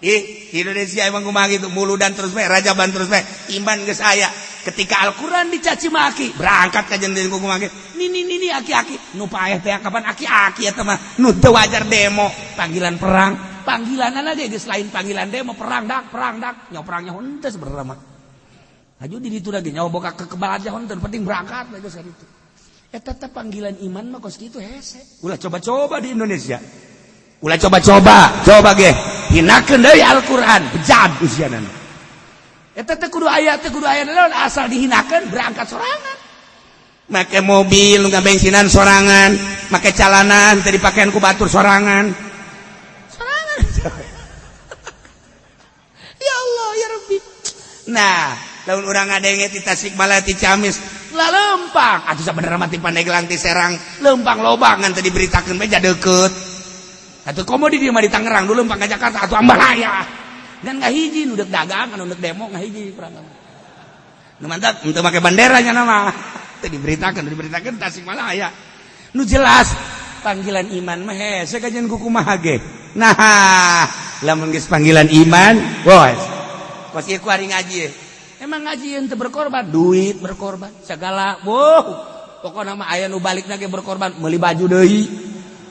Ih, Indonesia emang kumaha gitu, muludan terus bae, rajaban terus bae, iman geus aya. Ketika Al-Qur'an dicaci maki, berangkat ka jeung kumaha gitu. Nini nini aki-aki, nu paeh teh kapan aki-aki eta mah nu teu wajar demo, panggilan perang, panggilan aja geus lain panggilan demo, perang dak, perang dak, nyawa perangnya henteu sebenarnya mah. Aju di ditu lagi nyawa boga kekebal aja henteu, penting berangkat geus itu. Eta teh panggilan iman mah kos kitu hese. Ulah coba-coba di Indonesia. Ulah coba-coba, coba ge. Hinakeun deui Al-Qur'an, bejad usiana. Eta teh kudu aya teh kudu aya naon asal dihinakeun berangkat sorangan. Make mobil nu ngabensinan sorangan, make calanan teu dipakean ku batur sorangan. Sorangan. Ya Allah, ya Rabbi. Nah, lamun urang ngadenge ti Tasikmalaya ti Ciamis, lah lempang. Atuh sabenerna mah ti Pandeglang ti Serang, lempang loba ngan teu diberitakeun bae deukeut. Atuh komo di dieu mah di Tangerang dulu lempang ka Jakarta atuh ambalaya. Dan ngahiji nu deuk dagang anu deuk demo ngahiji perang. Nu mantap teu make bandera nya nama. Teu diberitakeun, diberitakeun Tasikmalaya. Nu jelas panggilan iman mah hese kajian ku kumaha ge. Nah, lamun geus panggilan iman, bos. Kos ieu ku ari ngaji. Emang ngaji teu berkorban, duit berkorban, segala. Boh, pokokna mah aya nu balikna ge berkorban, meuli baju deui.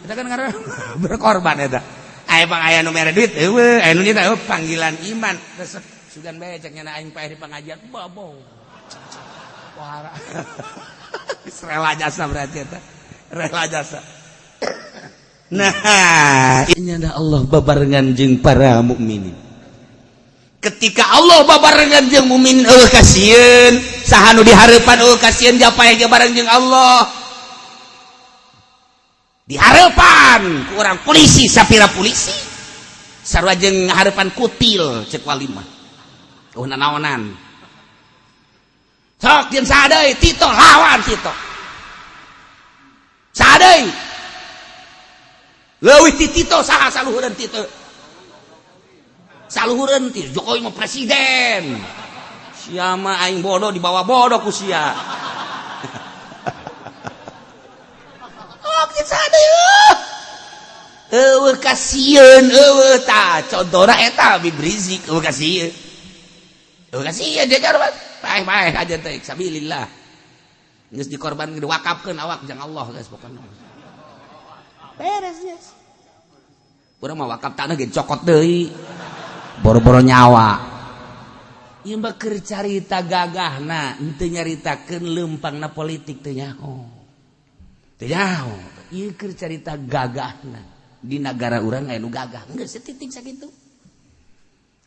Eta kan karena berkorban eta. Aya pang aya nu mere duit, eueuh, aya nu nyita panggilan iman. Resep sugan bae cek nyana aing paeh di pengajian, babo. Wah. Rela jasa berarti eta. Rela jasa. Nah, ini ada Allah babarengan jeung para mukminin. Ketika Allah babarengan jeung mukminin eueuh kasieun, saha nu dihareupan eueuh kasieun japae ge bareng jeung Allah. Dihareupan ku urang polisi sapira polisi. Sarua jeung ngahareupan kutil cek wali mah. Eueuh nanaonan. Sok jeung saha deui? Tito lawan Tito. Saha deui? Leuwih ti Tito saha saluhureun Tito? Saluhureun ti Jokowi mah presiden. Sia mah aing bodoh dibawa bodoh ku sia. Oke saha deui? Eueuh kasieun eueuh tah contohna eta Habib Rizik eueuh kasieun. Eueuh kasieun dia jarban. Paeh-paeh aja teh sabilillah. Geus dikorban diwakafkeun awak jang Allah geus pokona. Beres geus. Urang mah wakaf tanah ge cokot deui. Boro-boro nyawa. Ieu mah keur carita gagahna, henteu nyaritakeun leumpangna politik teu nyaho. Teu nyaho. Ieu keur carita gagahna. Di nagara urang aya nu gagah. Geus setitik sakitu.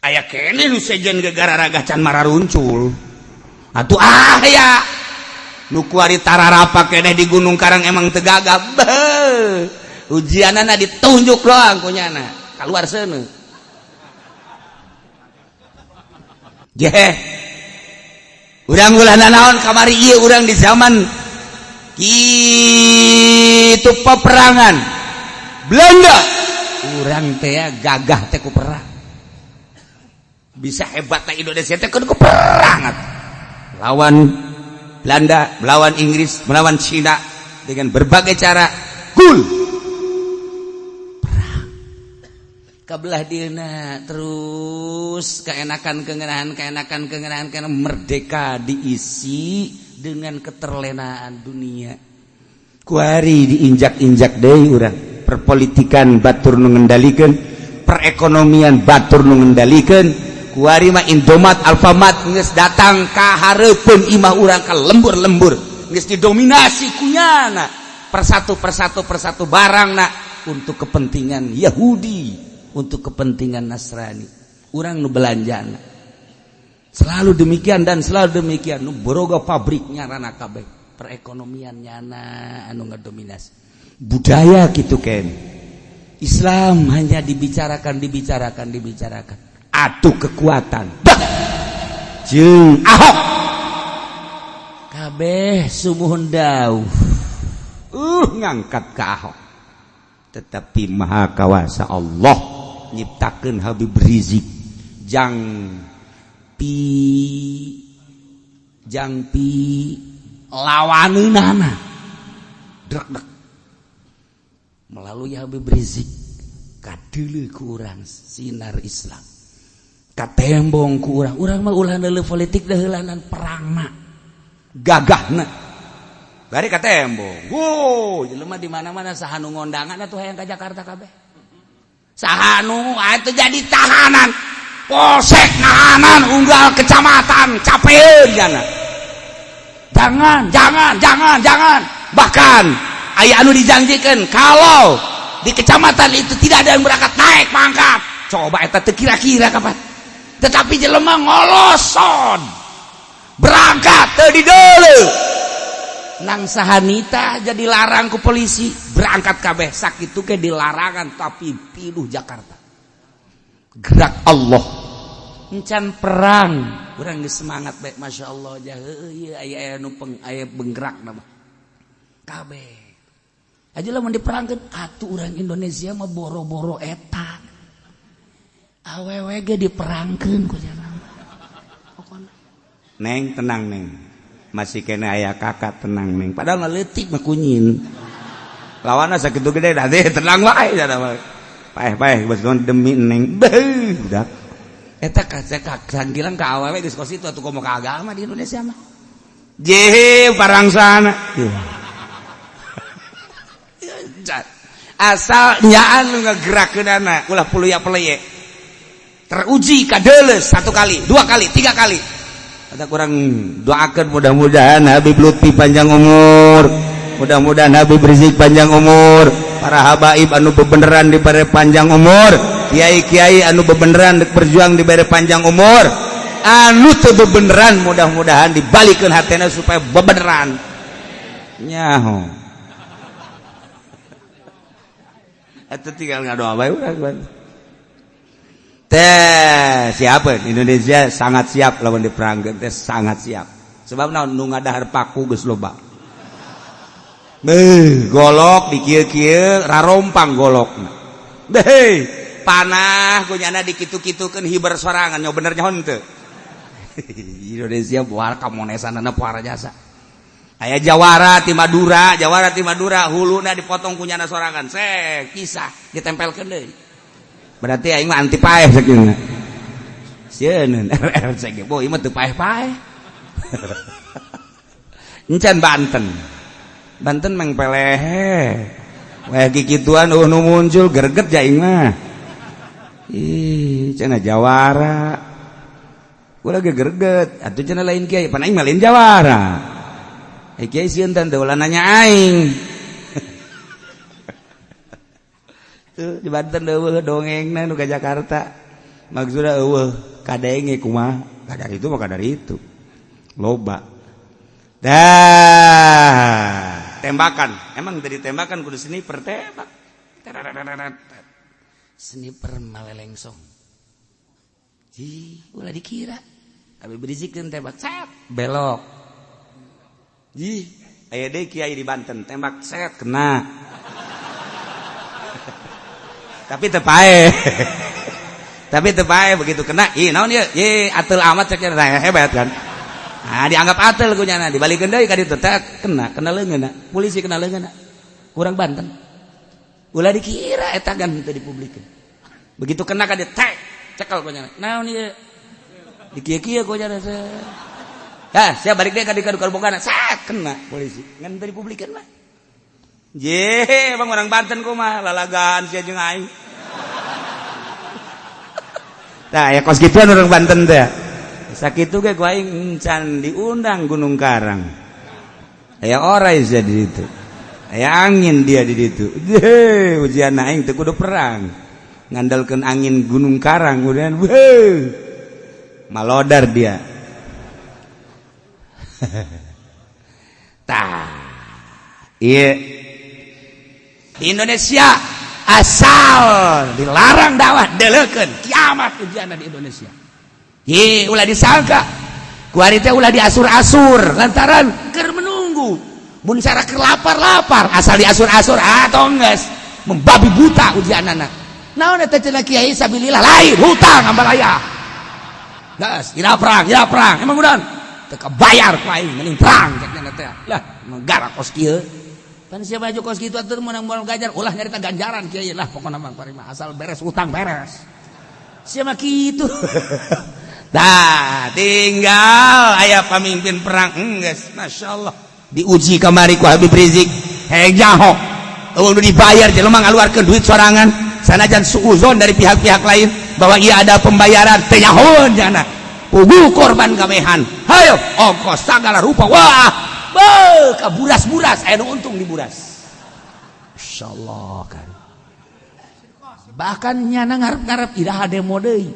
Aya keneh nu sejen gegara ragah can mararuncul. Atuh aya nu kuari tararapa keneh di Gunung Karang emang teu gagah. Beuh. Ujianana ditunjuk doang kunyana. Kaluar seuneu. Jeh. Urang ulah nanaon kamari ieu urang di zaman kitu peperangan Belanda. Urang teh gagah teh ku perang. Bisa hebat teh Indonesia teh ku perang. Lawan Belanda, melawan Inggris, melawan Cina dengan berbagai cara. Gul. Perang. Kabelah dieuna terus keenakan kengenahan keenakan kengenahan karena merdeka diisi dengan keterlenaan dunia. Kuari diinjak-injak deui urang. Perpolitikan batur nu ngendalikeun, perekonomian batur nu ngendalikeun. Kuari mah Indomaret, Alfamart geus datang ka hareupeun imah urang ka lembur-lembur. Geus didominasi kunyana. Persatu persatu persatu barangna untuk kepentingan Yahudi, untuk kepentingan Nasrani. Urang nu belanjana. Selalu demikian dan selalu demikian. Nu boroga pabriknya rana kabeh. Perekonomian nyana anu ngadominasi. Budaya gitu ken. Islam hanya dibicarakan, dibicarakan, dibicarakan. Atuh kekuatan. Dah. Jeung Ahok. Kabeh sumuhun dauh. Ngangkat ke Ahok. Tetapi maha kawasa Allah nyiptakeun Habib Rizik jang pi lawaneunana. Drek dek. Melalui Habib Rizik kadeuleu ku urang sinar Islam. Katembong ku urang, urang mah ulah neuleuh politik deheulanan perangna. Gagahna. Bari katembong. Wuh, jelema di mana-mana saha nu ngondangan atuh hayang ka Jakarta kabeh. Saha nu atuh jadi tahanan. Polsek nahanan unggal kecamatan capeun jana. Jangan, jangan, jangan, jangan. Bahkan aya anu dijanjikan kalau di kecamatan itu tidak ada yang berangkat naik pangkat. Coba eta teu kira-kira kapan. Tetapi jelema ngoloson. Berangkat teu dideuleu. Nang sahanita jadi larang ku polisi berangkat kabeh sakitu ke dilarangan tapi piduh Jakarta. Gerak Allah. Encan perang, urang geus semangat bae Masya Allah jah heueuh ieu aya anu peng aya benggerak mah. Kabeh. Aja lamun diperangkeun atuh urang Indonesia mah boro-boro eta. Awewe ge diperangkeun ku cenah. Pokona. Neng tenang neng. Masih kena aya kakak tenang neng. Padahal mah leutik mah kunyin. Lawanna sakitu gede da tenang wae cenah mah. Paeh-paeh geus demi neng. Beuh budak. Eta sangkilang ka awewe geus kos itu atuh komo ka agama di Indonesia mah. Jehe parangsana. Asal nyaan nu ngagerakeunana ulah puluya peleye. Teruji kadeuleuh satu kali, dua kali, tiga kali. Kata kurang doakan mudah-mudahan Habib Lutfi panjang umur, mudah-mudahan Habib Rizik panjang umur, para habaib anu bebeneran diberi panjang umur, kiai-kiai anu bebeneran berjuang diberi panjang umur, anu teu bebeneran mudah-mudahan dibalikeun hatena supaya bebeneran. Nyaho. Eta tinggal ngadoa bae urang. Teh siapa Indonesia sangat siap lawan diperangkeun teh sangat siap. Sebab naon nu ngadahar paku geus loba. Beuh, golok di kieu-kieu rarompang golokna. Beuh, panah ku nyana dikitu-kitukeun hiber sorangan nya bener nyaho henteu. Indonesia buar kamonesanana puara jasa. Aya jawara ti Madura, jawara ti Madura huluna dipotong ku nyana sorangan. Sek kisah ditempelkeun deui. Berarti aing mah anti paeh sakieu. Sieun RRC ge boy mah teu paeh-paeh. Encan Banten. Banten meng pelehe. Wah kikituan eueuh nu muncul greget ja aing mah. Ih, cenah jawara. Ulah ge greget, atuh cenah lain kiai, pan aing mah lain jawara. Eh kiai sieun teh ulah nanya aing. Tuh di Banten eueuh dongengna nu ka Jakarta. Maksudna eueuh kadenge kumaha? Kadar itu mah kadar itu. Loba. Dah, tembakan. Emang dari tembakan kudu sniper tembak. Sniper malelengsong. Ji, ulah dikira. Tapi berisikeun tembak, set, belok. Ji, aya deui kiai di Banten tembak set kena. Tapi teu paeh. Tapi teu paeh begitu kena, ih naon ieu? Ye ateul amat cek nah, hebat kan. Nah, dianggap ateul ku nyana, dibalikeun deui ka ditu teh kena, kena leungeunna. Polisi kena leungeunna. Kurang Banten. Ulah dikira eta kan teu dipublikeun. Begitu kena ka dieu tek, cekel ku nyana. Naon ieu? Dikieu-kieu ku nyana. Hah, siap balik deui ka dieu ka bogana. Set kena polisi. Ngan teu dipublikeun mah. Je, bang orang Banten kumaha lalagan sia jeung aing. Nah, ya kos gituan orang Banten teh. Sakitu ge ku aing encan diundang Gunung Karang. Aya orai sia di ditu. Aya angin dia di ditu. Je, ujian aing teu kudu perang. Ngandalkeun angin Gunung Karang kemudian weuh. Malodar dia. Tah. Ieu Indonesia asal dilarang dakwah deleukeun kiamat ujianna di Indonesia. Ye ulah disangka kuari teh ulah diasur-asur lantaran keur menunggu mun cara keur lapar-lapar asal diasur-asur atau geus membabi buta ujianana. Naon eta cenah kiai sabilillah lain hutang ambalaya. Geus ira perang emang udah teu kabayar ku aing mending perang cek nya teh. Lah negara kos kieu. Pan siapa baju kos kitu atuh menang moal ganjar ulah nyarita ganjaran kiai lah pokona mah asal beres utang beres. Siapa kitu? Dah tinggal aya pamimpin perang geus, masyaallah diuji kamari ku Habib Rizik. Hei jaho, eueuh dibayar jelema ngaluarkeun duit sorangan, sanajan suuzon dari pihak-pihak lain bahwa ia ada pembayaran, teu nyahoeun jana. Puguh korban kabehan. Hayo ongkos sagala rupa, wah, beuh ka buras-buras aya nu untung di buras. Insyaallah kan. Bahkan nyana ngarep-ngarep iraha demo deui.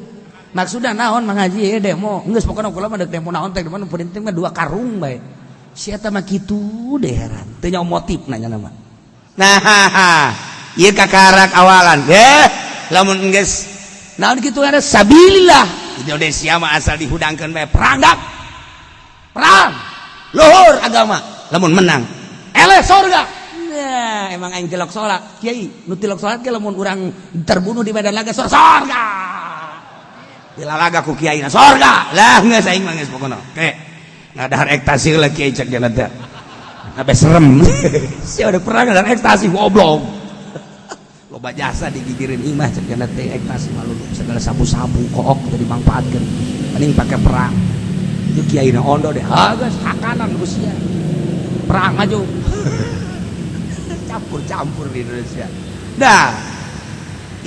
Maksudna naon, Mang Haji, demo? Geus pokona kula mah deuk demo naon teh, nu penting mah dua karung bae. Si eta mah kitu deh, heran. Teu nyaho motif nanya nama. Nah, ieu kakarak awalan. Eh, lamun geus naon kitu ada sabilillah. Indonesia mah asal dihudangkeun bae perang dak. Perang. Luhur agama. Lamun menang, eleh sorga. Nah, emang aing tilok salat. Kiai, nu tilok salat ge lamun urang terbunuh di medan laga sorga. Dilalaga ku kiai na sorga. Lah geus aing mah geus pokona. Oke. Ngadahar ekstasi lah kiai cek jalan teh. Sampai serem. Sia udah perang dan ekstasi goblok. Loba jasa digigirin imah cek jalan teh, ekstasi malu segala sabu-sabu kook teh dimanfaatkeun. Mending pakai perang. Itu kiai na ondo deh. Ha geus hakanan usia. Perang maju. Campur-campur di Indonesia. Nah,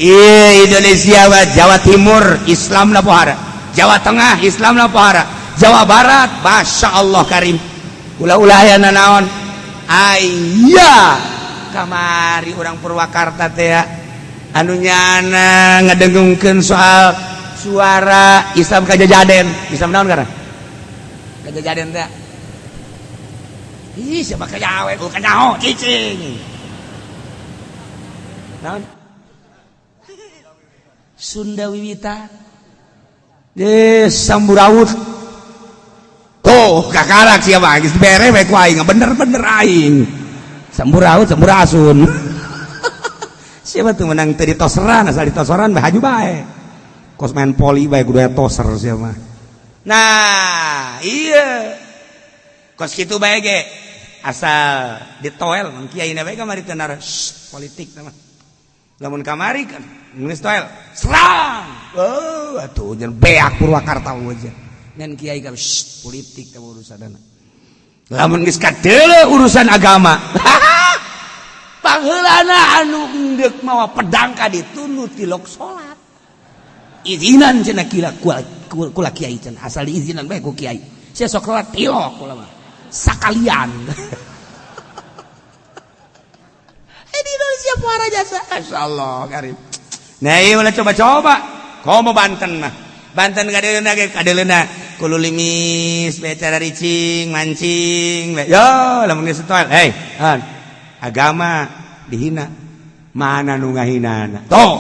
iya Indonesia mah Jawa Timur Islam na pohara, Jawa Tengah Islam na pohara, Jawa Barat Masya Allah Karim. Ulah-ulah ya naon. Aya kamari orang Purwakarta teh anu nyana ngedengungkeun soal suara Islam kajajaden. Islam naon karena? Kajajaden teh. Ih, siapa kajawe? Oh, kanyaho cicing. Naon? Sunda Wiwitan. Eh, Samburaut. Tuh, kakarak siapa? Geus bere we ku aing, bener-bener aing. Samburaut, Samburasun. Siapa tuh menang teu ditoseran, asal ditoseran bae haju bae. Kos main poli bae kudu aya toser siapa. Nah, iya. Kos kitu bae ge. Asal ditoel mun kiai na bae kamari teu politik mah. Lamun kamari kan geus toel, serang. Oh, atuh jeung beak Purwakarta aja. Ngan kiai kan politik teh urusanna. Lamun geus kadeuleu urusan agama. Pangheulana anu endek mawa pedang ka ditu nu tilok salat. Izinan cenah kila kula kiai cenah, asal diizinan bae ku kiai. Sia sok salat tilok kula mah. Sakalian. Di Indonesia puara jasa. Masyaallah karim. Nah, ieu ulah coba-coba. Komo Banten mah. Banten kadeuleuna ge kadeuleuna kulo limis becara ricing mancing. Yo, lamun geus toel. Hei, han. Agama dihina. Mana nu ngahinana? Tuh,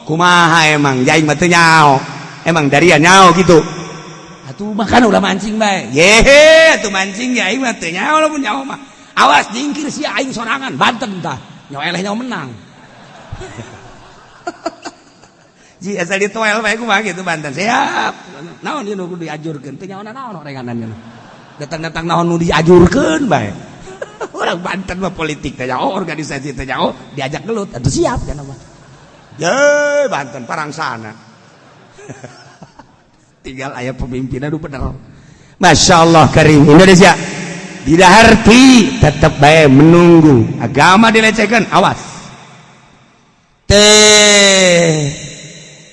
kumaha emang jaing mah teu nyaho. Emang daria nyaho gitu. Atuh makan ulah mancing bae. Yehe, atuh mancing ya aing mah teu nyaho lamun nyaho mah. Awas jingkir sia aing sorangan Banten tah. Nyawa eleh nyawa menang. Ji asal ditoel bae kumaha gitu Banten. Siap. Naon ieu nu kudu diajurkeun? Teu nyaho naon orenganan ieu. Datang-datang naon nu diajurkeun bae. Orang Banten mah politik teh nyaho, organisasi teh nyaho, diajak gelut atuh siap cenah mah. Ye, Banten parangsana. Tinggal aya pemimpin aduh bener. Masya Allah karim Indonesia. Tidak arti tetap baik menunggu agama dilecehkan, awas teh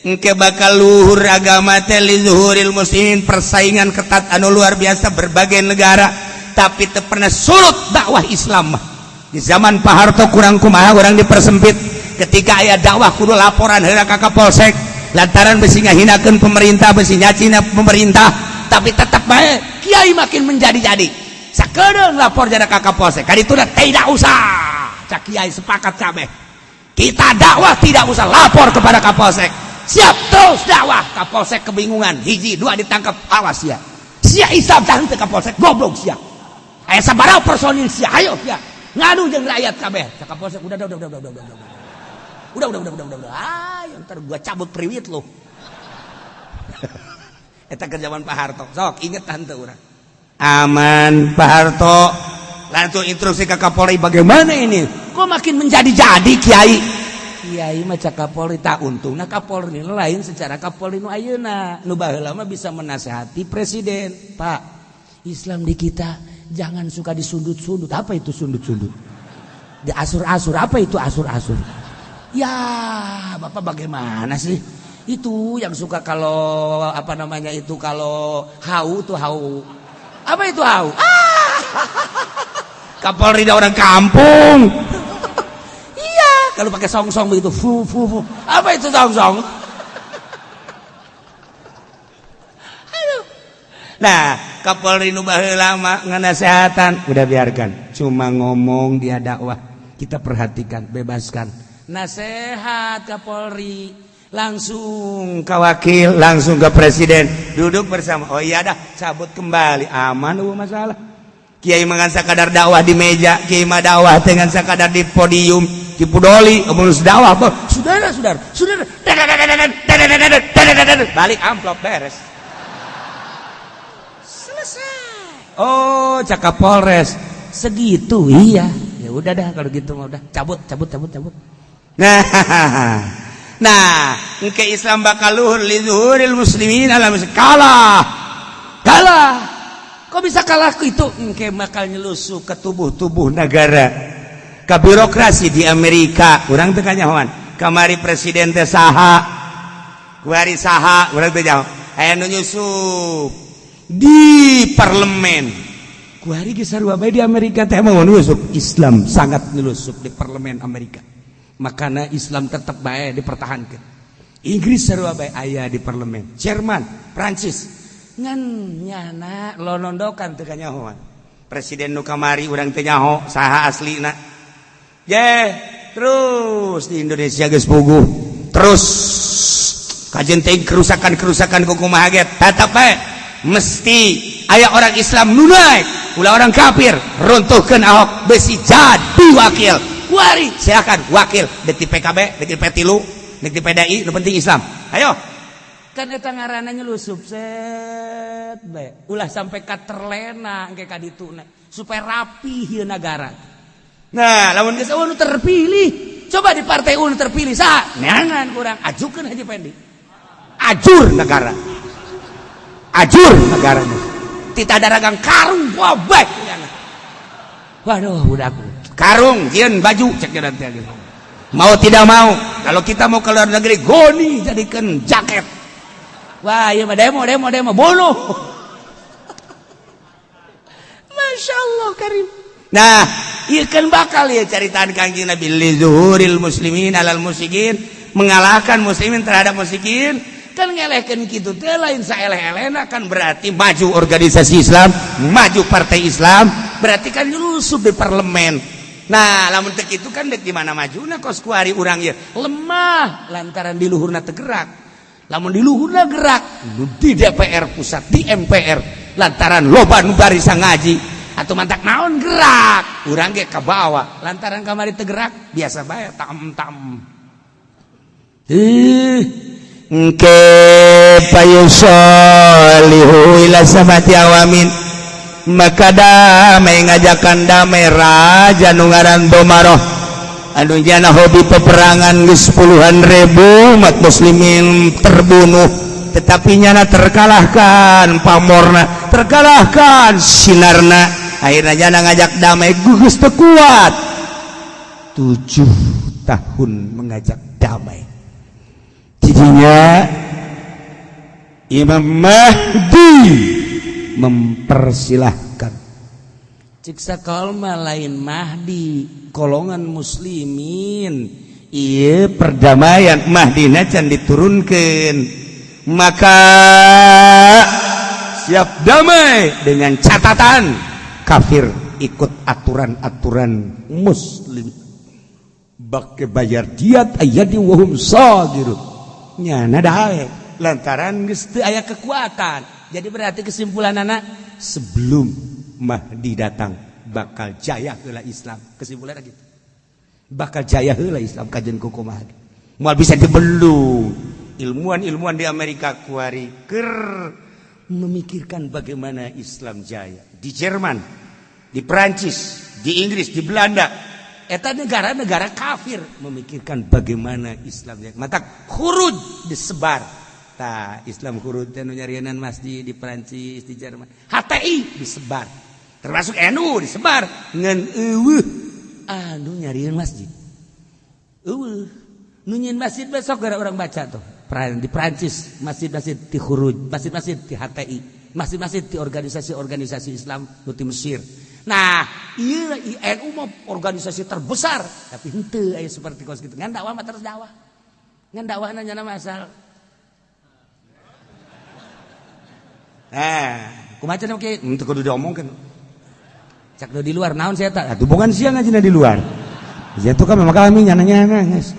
engke bakal luhur agama teh li zuhuril muslimin, persaingan ketat anu luar biasa berbagai negara, tapi teu pernah surut dakwah Islam mah. Di zaman Pak Harto kurang kumaha orang dipersempit, ketika aya dakwah kudu laporan heula ka Kapolsek lantaran besi ngahinakeun pemerintah, besi nyacina pemerintah, tapi tetap baik kiai makin menjadi-jadi. Sakedeung lapor jada ka Kapolsek kan itu tidak usah, cak kiai sepakat kabeh, kita dakwah tidak usah lapor kepada Kapolsek, siap terus dakwah. Kapolsek kebingungan, hiji dua ditangkap, awas ya sia Islam tah teu Kapolsek goblok sia, aya sabaraha personil sia, ayo sia ngadu jeung rakyat kabeh. Cak Kapolsek udah udah udah udah udah udah udah udah udah udah udah udah, ayo ntar gua cabut priwit lo. Eta keur zaman Pak Harto, sok inget tante urang aman Pak Harto langsung instruksi ke Kapolri, bagaimana ini kok makin menjadi-jadi kiai. Kiai mah cak Kapolri tak untungna. Kapolri lain secara Kapolri nu ayeuna, nu baheula mah bisa menasehati presiden. Pak, Islam di kita jangan suka disundut-sundut. Apa itu sundut-sundut? Diasur-asur. Apa itu asur-asur? Ya, Bapak bagaimana sih? Itu yang suka kalau apa namanya itu, kalau hau tuh, hau. Apa itu hau? Ah! Kapolri orang kampung. Iya, kalau pakai song-song begitu, fu fu fu. Apa itu song-song? Aduh. Nah, Kapolri nu baheula mah nganasehatan, udah biarkan. Cuma ngomong dia dakwah. Kita perhatikan, bebaskan. Nasehat Kapolri langsung ke wakil, langsung ke presiden, duduk bersama. Oh iya dah, cabut kembali, aman, oh masalah. Kiai mangan sakadar dakwah di meja, kiai mah dakwah dengan sakadar di podium, di pudoli, kemudian dakwah, saudara, saudara, saudara, balik amplop, beres. Selesai. Oh, cak Kapolres, segitu, iya. Ya udah dah kalau gitu mah udah, cabut, cabut, cabut, cabut. Nah, nah, ke Islam bakal luhur li zuhuril muslimin ala kalah. Kalah. Kok bisa kalah itu? Engke bakal nyelusup ke tubuh-tubuh negara. Ke birokrasi di Amerika. Urang teu kanyahoan. Kamari presiden teh saha? Kuari saha? Urang teu nyaho. Aya nu nyusup di parlemen. Kuari geus sarua bae di Amerika teh mau nyusup. Islam sangat nyelusup di parlemen Amerika. Makanya Islam tetap bae dipertahankan. Inggris sarua bae aya di parlemen. Jerman, Prancis ngan nyana lonondokan teu kanyahoan. Presiden nu kamari urang teu nyaho saha aslina. Ye, terus di Indonesia geus puguh. Terus kajen teh kerusakan-kerusakan kumaha ge tetep bae mesti aya orang Islam nu naik, ulah orang kafir runtuhkeun Ahok besi jadi wakil. Kuari silakan wakil dek di PKB, dek di P3, dek di PDI, nu penting Islam. Ayo. Kan eta ngaranna nyelusup set bae. Ulah sampai ka terlena engke ka dituna supaya rapi ieu nagara. Nah, lamun geus eueuh nu terpilih, coba di partai nu terpilih saha? Neangan kurang ajukeun Haji Pendi. Ajur negara. Ajur negara. Tita daragang karung gobek. Waduh, budakku. Karung, jieun baju cek nanti gitu. Mau tidak mau, kalau kita mau ke luar negeri, goni jadikan jaket. Wah, iya mah demo, demo, demo, bunuh. Masya Allah karim. Nah, iya kan bakal ya ceritaan Kangjeng Nabi li zuhuril muslimin alal musyrikin, mengalahkan muslimin terhadap musyrikin. Kan ngelehkeun kitu teh lain saeleh-elehna, kan berarti maju organisasi Islam, maju partai Islam, berarti kan nyusup di parlemen. Nah, lamun teu kitu kan dek di mana majuna? Kos kuari urang ieu lemah lantaran di luhurna teu gerak. Lamun di luhurna gerak di DPR pusat, di MPR, lantaran loba nu barisa ngaji atau mantak naon gerak, urang ge kabawa. Lantaran kamari teu gerak biasa bae tam tam. Engke payusolihu ila sab'ati a'wamin, maka damai, ngajakan damai raja nu ngaran Domaroh anu jana hobi peperangan, geus puluhan ribu umat muslimin terbunuh, tetapi nyana terkalahkan pamorna, terkalahkan sinarna. Akhirnya jana ngajak damai, gugus teu kuat 7 tahun mengajak damai. Jadinya Imam Mahdi mempersilahkan ciksa kalma lain Mahdi golongan muslimin, iya perdamaian. Mahdi can diturunkan, maka siap damai dengan catatan kafir ikut aturan-aturan muslim, bake bayar diat ayadi wahum saghirun. Nyana daek lantaran geus teu aya kekuatan. Jadi berarti kesimpulan anak, sebelum Mahdi datang bakal jaya heula Islam. Kesimpulan gitu, bakal jaya heula Islam. Kajian kumaha moal bisa dibelung. Ilmuwan-ilmuwan di Amerika kuari ker memikirkan bagaimana Islam jaya. Di Jerman, di Perancis, di Inggris, di Belanda. Eta negara-negara kafir memikirkan bagaimana Islam mata khuruj disebar. Tah Islam khuruj teh nu nyarienan masjid di Perancis, di Jerman. HTI disebar. Termasuk NU disebar ngan eueuh anu nyarieun masjid. Eueuh nu nyieun masjid besok gara orang baca tuh. Di Perancis masjid-masjid di khuruj, masjid-masjid di HTI, masjid-masjid di organisasi-organisasi Islam nu di Mesir. Nah, iya NU mah organisasi terbesar, tapi henteu aya seperti kos kitu. Ngan dakwah mah terus dakwah. Ngan dakwahna nyana masal. Nah, kumaha cenah kieu? Henteu kudu diomongkeun. Cak di luar naon sia eta? Atuh bukan sia ngajina di luar. Sia tuh kan memang kami nyana-nyana geus.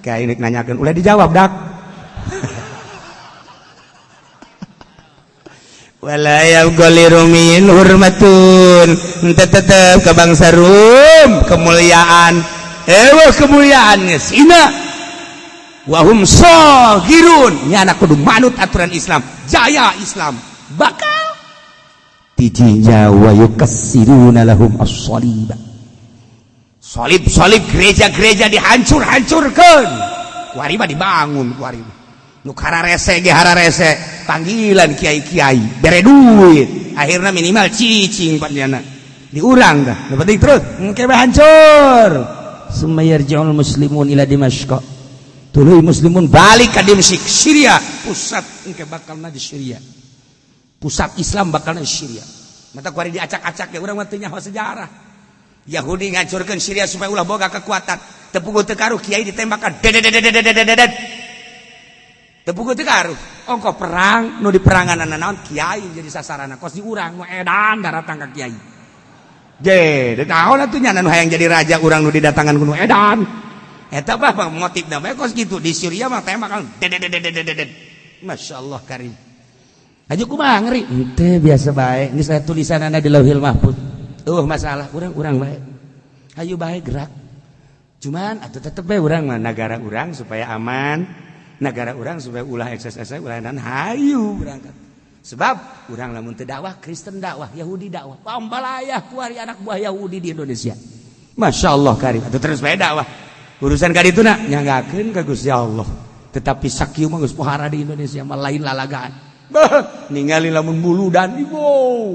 Kayak ini nanyakeun ulah dijawab dak. Wala yabghali rumin hurmatun, tetep ke bangsa Rum kemuliaan, ewa kemuliaan geus hina. Wahum saghirun, nya anak kudu manut aturan Islam, jaya Islam bakal tijinja wa yukassiruna lahum as-saliba. Salib-salib gereja-gereja dihancur-hancurkeun, kuari mah dibangun kuari. Nu hararese ge hararese panggilan kiai-kiai bere duit akhirnya minimal cicing panjana diurang dah nu penting terus engke bae hancur. Summa yarji'ul muslimun ila Dimashq, tuluy muslimun balik ka Dimsyik Syria, pusat engke bakalna di Syria, pusat Islam bakalna di Syria. Mata kuari diacak-acak ya urang mah teu nyaho sejarah. Yahudi ngancurkeun Syria supaya ulah boga kekuatan, teu puguh teu karuh kiai ditembakan dedededededededet. Tepuk teu karuh. Ongko perang nu di perangan naon kiai jadi sasarana kos di urang nu edan daratang ka kiai. Je, naon atuh nya nu hayang jadi raja urang nu didatangan ku nu edan. Eta mah motifna bae kos kitu di Syria mah tembakan dedededededet. Masyaallah karim. Haji kumaha ngeri? Henteu biasa bae. Geus aya tulisanana di Lauhil Mahfuz. Eueuh masalah urang-urang bae. Hayu bae gerak. Cuman atuh tetep bae urang mah nagara urang supaya aman. Negara orang supaya ulah ekses-ekses ulah dan hayu berangkat. Sebab urang lamun teu dakwah Kristen dakwah, Yahudi dakwah. Pambalayah kuari anak buah Yahudi di Indonesia. Masya Allah karim. Atuh terus bae dakwah. Urusan ka ditu na nyanggakeun ka Gusti Allah. Tetapi sakieu mah geus pohara di Indonesia mah lain lalagaan. Bah, ningali lamun muludan ibu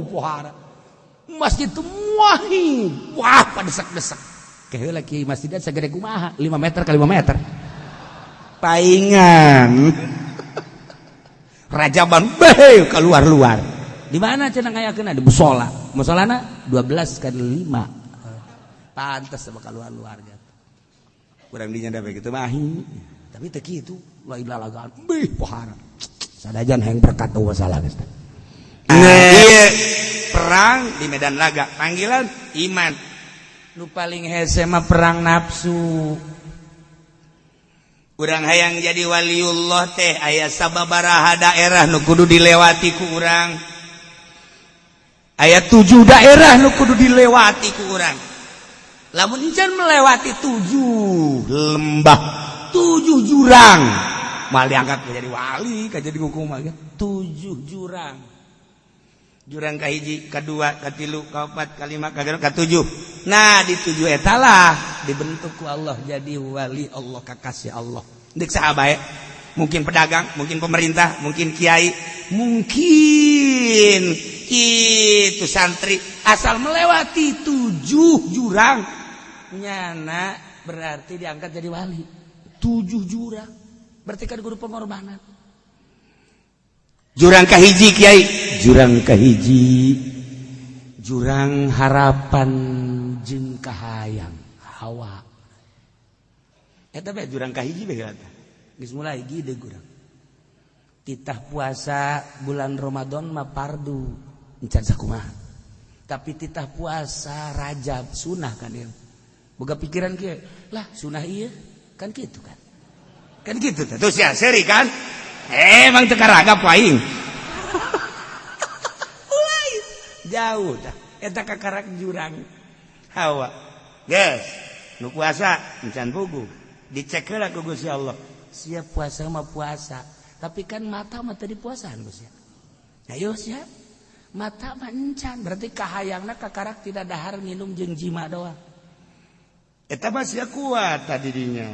pohara. Masjid teu muahi. Wah, padesek-desek. Keheula kieu masjidna sagede kumaha? 5 meter kali 5 meter. Paingan Rajaban beh keluar-luar. Di mana cenah ngayakeunna? Di musola. Musolana 12 kali 5. Pantes sama keluar-luar gitu. Kurang dinya da begitu mahi. Tapi teu kitu, lain lalagaan beh pohara. Sadajan hayang berkat eueuh salah geus. Nah, perang di medan laga, panggilan iman. Nu paling hese mah perang nafsu. Urang hayang jadi waliullah teh aya sababaraha daerah nu kudu dilewati ku urang. Aya 7 daerah nu kudu dilewati ku urang. Lamun encan melewati 7 lembah, 7 jurang, mal diangkat jadi wali, ka jadi hukum mah 7 jurang. Jurang kahiji, kadua, katilu, kaopat, kalima, kagenep, katujuh. Nah, di 7 eta lah dibentuk ku Allah jadi wali Allah, kakasih Allah. Deuk saha bae? Mungkin pedagang, mungkin pemerintah, mungkin kiai, mungkin itu santri, asal melewati 7 jurang nyana berarti diangkat jadi wali. 7 jurang berarti kan guru pengorbanan. Jurang kahiji kiai, jurang kahiji jurang harapan jeung kahayang hawa. Eta bae jurang kahiji bae eta. Geus mulai gede urang. Titah puasa bulan Ramadan mah fardu encan sakumaha. Tapi titah puasa Rajab sunah kan ieu. Boga pikiran kieu, lah sunah ieu kan kitu kan. Kan kitu teh. Terus ya seri kan? Emang teu karagap aing. Lain jauh dah. Eta kakarak jurang hawa. Geus, nu puasa encan puguh. Dicek heula ku Gusti Allah. Siap puasa mah puasa, tapi kan mata mah teu dipuasaan Gusti. Ayo siap. Mata mah encan, berarti kahayangna kakarak tidak dahar minum jeung jima doang. Eta mah sia kuat tadi dinya.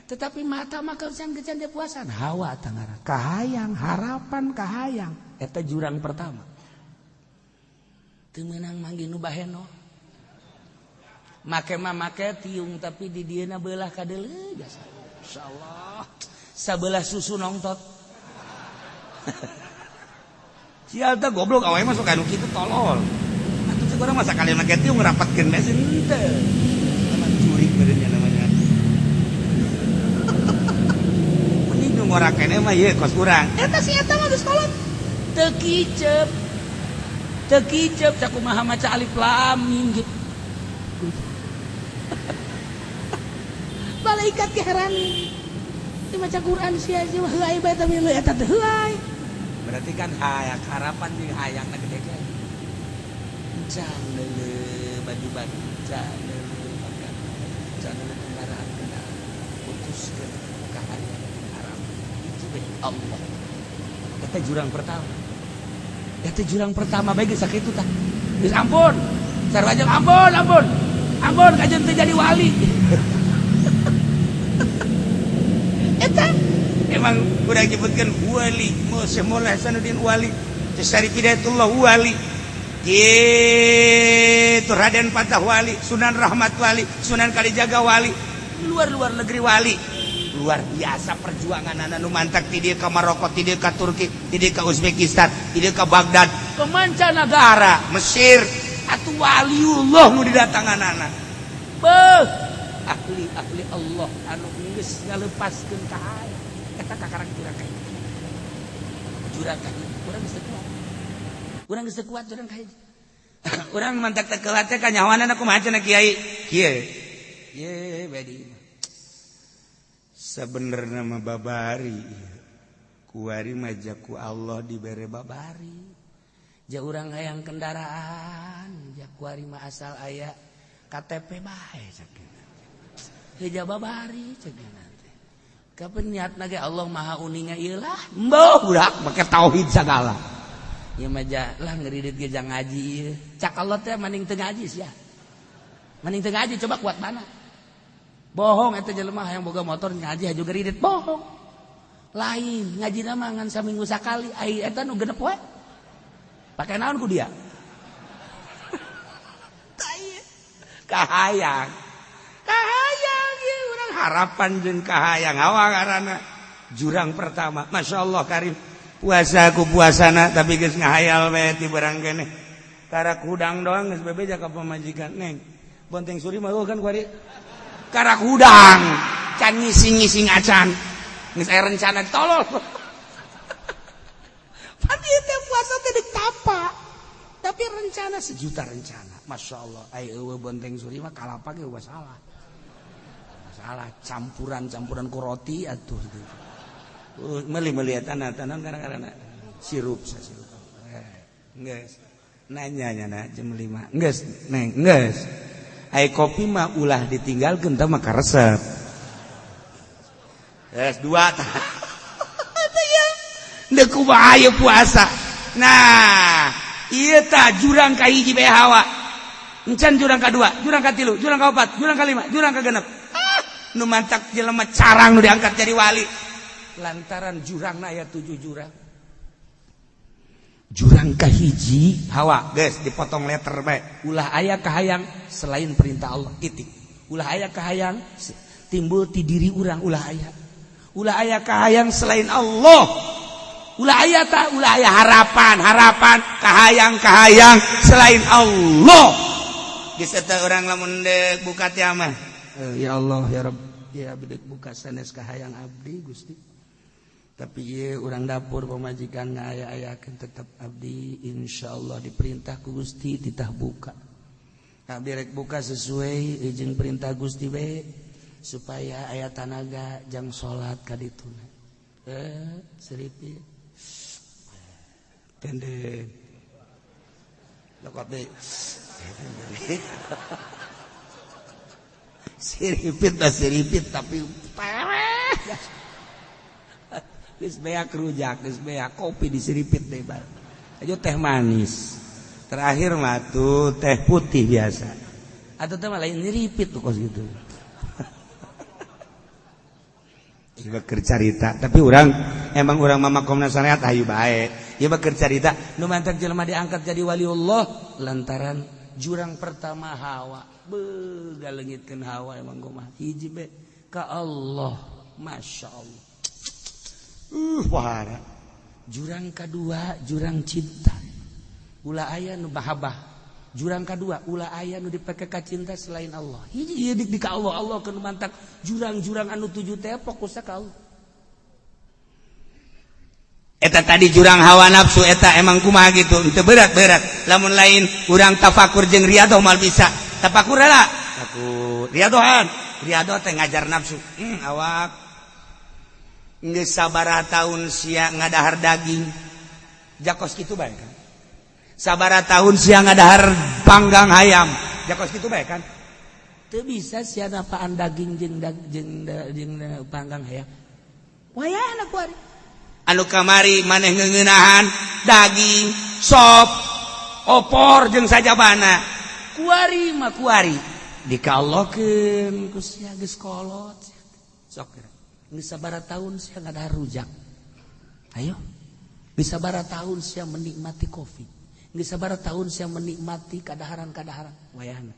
Tetapi mata mah kecan-kecan dia puasa hawa tangara kahayang harapan kahayang eta jurang pertama. Teu meunang manggih nu baheno. Make mah make tiung tapi di dieuna beulah ka deuleu jasa. Insyaallah sabelah susu nongtot. Sial teh goblok awewe masuk anu kitu tolol. Atuh cek urang masa kali make tiung ngrapatkeun mesin teu. Sama curik beureunnya namanya. Mending nu ngora keneh mah ieu kos urang. Eta si eta mah geus kolot. Teu kicep. Teu kicep sakumaha maca alif lam mim gitu. Malaikat keheran. Di maca Quran sia sia heulai bae tapi lu eta teh heulai. Berarti kan hayang harapan jeung hayangna gede ge. Can leuleuh baju-baju, can leuleuh makanan, can leuleuh kendaraan kendaraan. Putuskeun kahayang harapan. Itu bae Allah. Eta jurang pertama. Eta jurang pertama bae geus sakitu tah. Geus ampun. Sarua jeung ampun, ampun. Ampun kajeun teu jadi wali. Eta emang udah nyebutkan wali, Syekh Maulana Hasanuddin wali, Syarif Hidayatullah wali, gitu Raden Patah wali, Sunan Rahmat wali, Sunan Kalijaga wali, luar-luar negeri wali. Luar biasa perjuangan anak nu mantak ti dieu ka Maroko, ti dieu ka Turki, ti dieu ka Uzbekistan, ti dieu ka Baghdad, ke mancanagara, Mesir, atuh waliullah nu didatangan anak. Beuh, ahli-ahli Allah anu geus ngalepaskeun ka hayang. Eta kakarang jurang ka hiji. Jurang ka hiji, urang geus teu kuat. Urang geus teu kuat jurang ka hiji. Urang mantak teu kuat teh kanyahoanana kumaha cenah kiai? Kieu. Ye bedi. Sebenarnya mah babari. Kuari mah jaku Allah dibere babari. Ja urang hayang kendaraan, ja kuari mah asal aya KTP bae cek. Heja babari cek teh. Kapan niatna ge Allah Maha uninga ieu lah. Mbeuh budak make tauhid sagala. Ieu mah ja lah ngeridit ge jang ngaji ieu. Cak Allah teh maning teu ngaji sia. Maning teu ngaji coba kuat mana. Bohong eta jelema hayang boga motor ngaji haju geridit bohong. Lain ngajina mah ngan saminggu sakali ai eta nu genep we. Pake naon ku dia? Kahayang. Kahayang ieu urang harapan jeung kahayang hawa ngaranna. Jurang pertama, Masya Allah karim. Puasa ku puasana tapi geus ngahayal we ti barang keneh. Karak hudang doang geus bebeja ka pamajikan neng. Bonteng suri mah kan kuari. Karak hudang, can ngising-ngising acan. Geus aya rencana tolol. Pan ieu teh puasa teh deuk tapa. Tapi rencana sejuta rencana. Masya Allah, ai eueuh bonteng suri mah kalapa ge eueuh salah. Salah campuran-campuran ku roti atuh gitu. Meuli-meuli eta naon karena sirup sirup. Geus. Nanya nya na jam 5. Geus, neng, geus. Ai kopi mah ulah ditinggalkeun tah mah karesep. Geus dua tah. Teh ya. Deuk kumaha ieu puasa. Nah, ieu tah jurang ka hiji bae hawa. Encan jurang ka dua, jurang ka tilu, jurang ka opat, jurang ka lima, jurang ka genep. Ah, nu mantak jelema carang nu diangkat jadi wali. Lantaran jurangna aya 7 jurang. Jurang kahiji hawa geus dipotong letter bae. Ulah aya kahayang selain perintah Allah titik. Ulah aya kahayang timbul ti diri urang ulah aya. Ulah aya kahayang selain Allah. Ulah aya ta ulah aya harapan, harapan kahayang, kahayang selain Allah. Geus eta urang lamun deuk buka teh mah. Ya Allah ya Rabb, ya abdi buka sanes kahayang abdi Gusti. Tapi ieu urang dapur pamajikan ngaya-ayakeun tetep abdi insyaallah diperintah ku Gusti titah buka. Abdi rek buka sesuai jeung perintah Gusti we supaya aya tanaga jang salat ka dituna. Seripit. Pendek. Lokot deui. Siripit dah siripit tapi pereh. Geus beak rujak, geus beak kopi disiripit deh bar. Ayo teh manis. Terakhir mah tuh teh putih biasa. Atuh teh mah lain nyeripit tuh kos gitu. Ieu keur carita, tapi urang emang urang mah makomna syariat hayu bae. Ieu mah keur carita nu mantak jelema diangkat jadi waliullah lantaran jurang pertama hawa. Beuh galeungitkeun hawa emang kumaha. Hiji be ka Allah, Masya Allah. Wahara. Jurang kedua jurang cinta. Ulah aya nu mahabbah. Jurang kedua ulah aya nu dipake ka cinta selain Allah. Hiji ieu dik ka Allah, Allah keun mantak jurang-jurang anu tujuh teh fokusna ka Allah. Eta tadi jurang hawa nafsu eta emang kumaha gitu, teu berat-berat. Lamun lain urang tafakur jeung riadoh mal bisa. Tafakur heula. Tafakur riadohan. Riadoh teh ngajar nafsu. Awak geus sabaraha tahun sia ngadahar daging. Jakos kitu bae kan. Sabaraha tahun sia ngadahar panggang hayam. Jakos kitu bae kan. Teu bisa sia napaan daging jeung jeung panggang hayam. Wayahna kuari. Anu kamari maneh ngeuneunahan daging, sop, opor jeung sajabana. Kuari mah kuari. Dikalohkeun ku sia geus kolot. Sok geus sabaraha tahun sia ngadahar rujak. Ayo. Geus sabaraha tahun sia menikmati kopi. Geus sabaraha tahun sia menikmati kadaharan-kadaharan. Wayahna.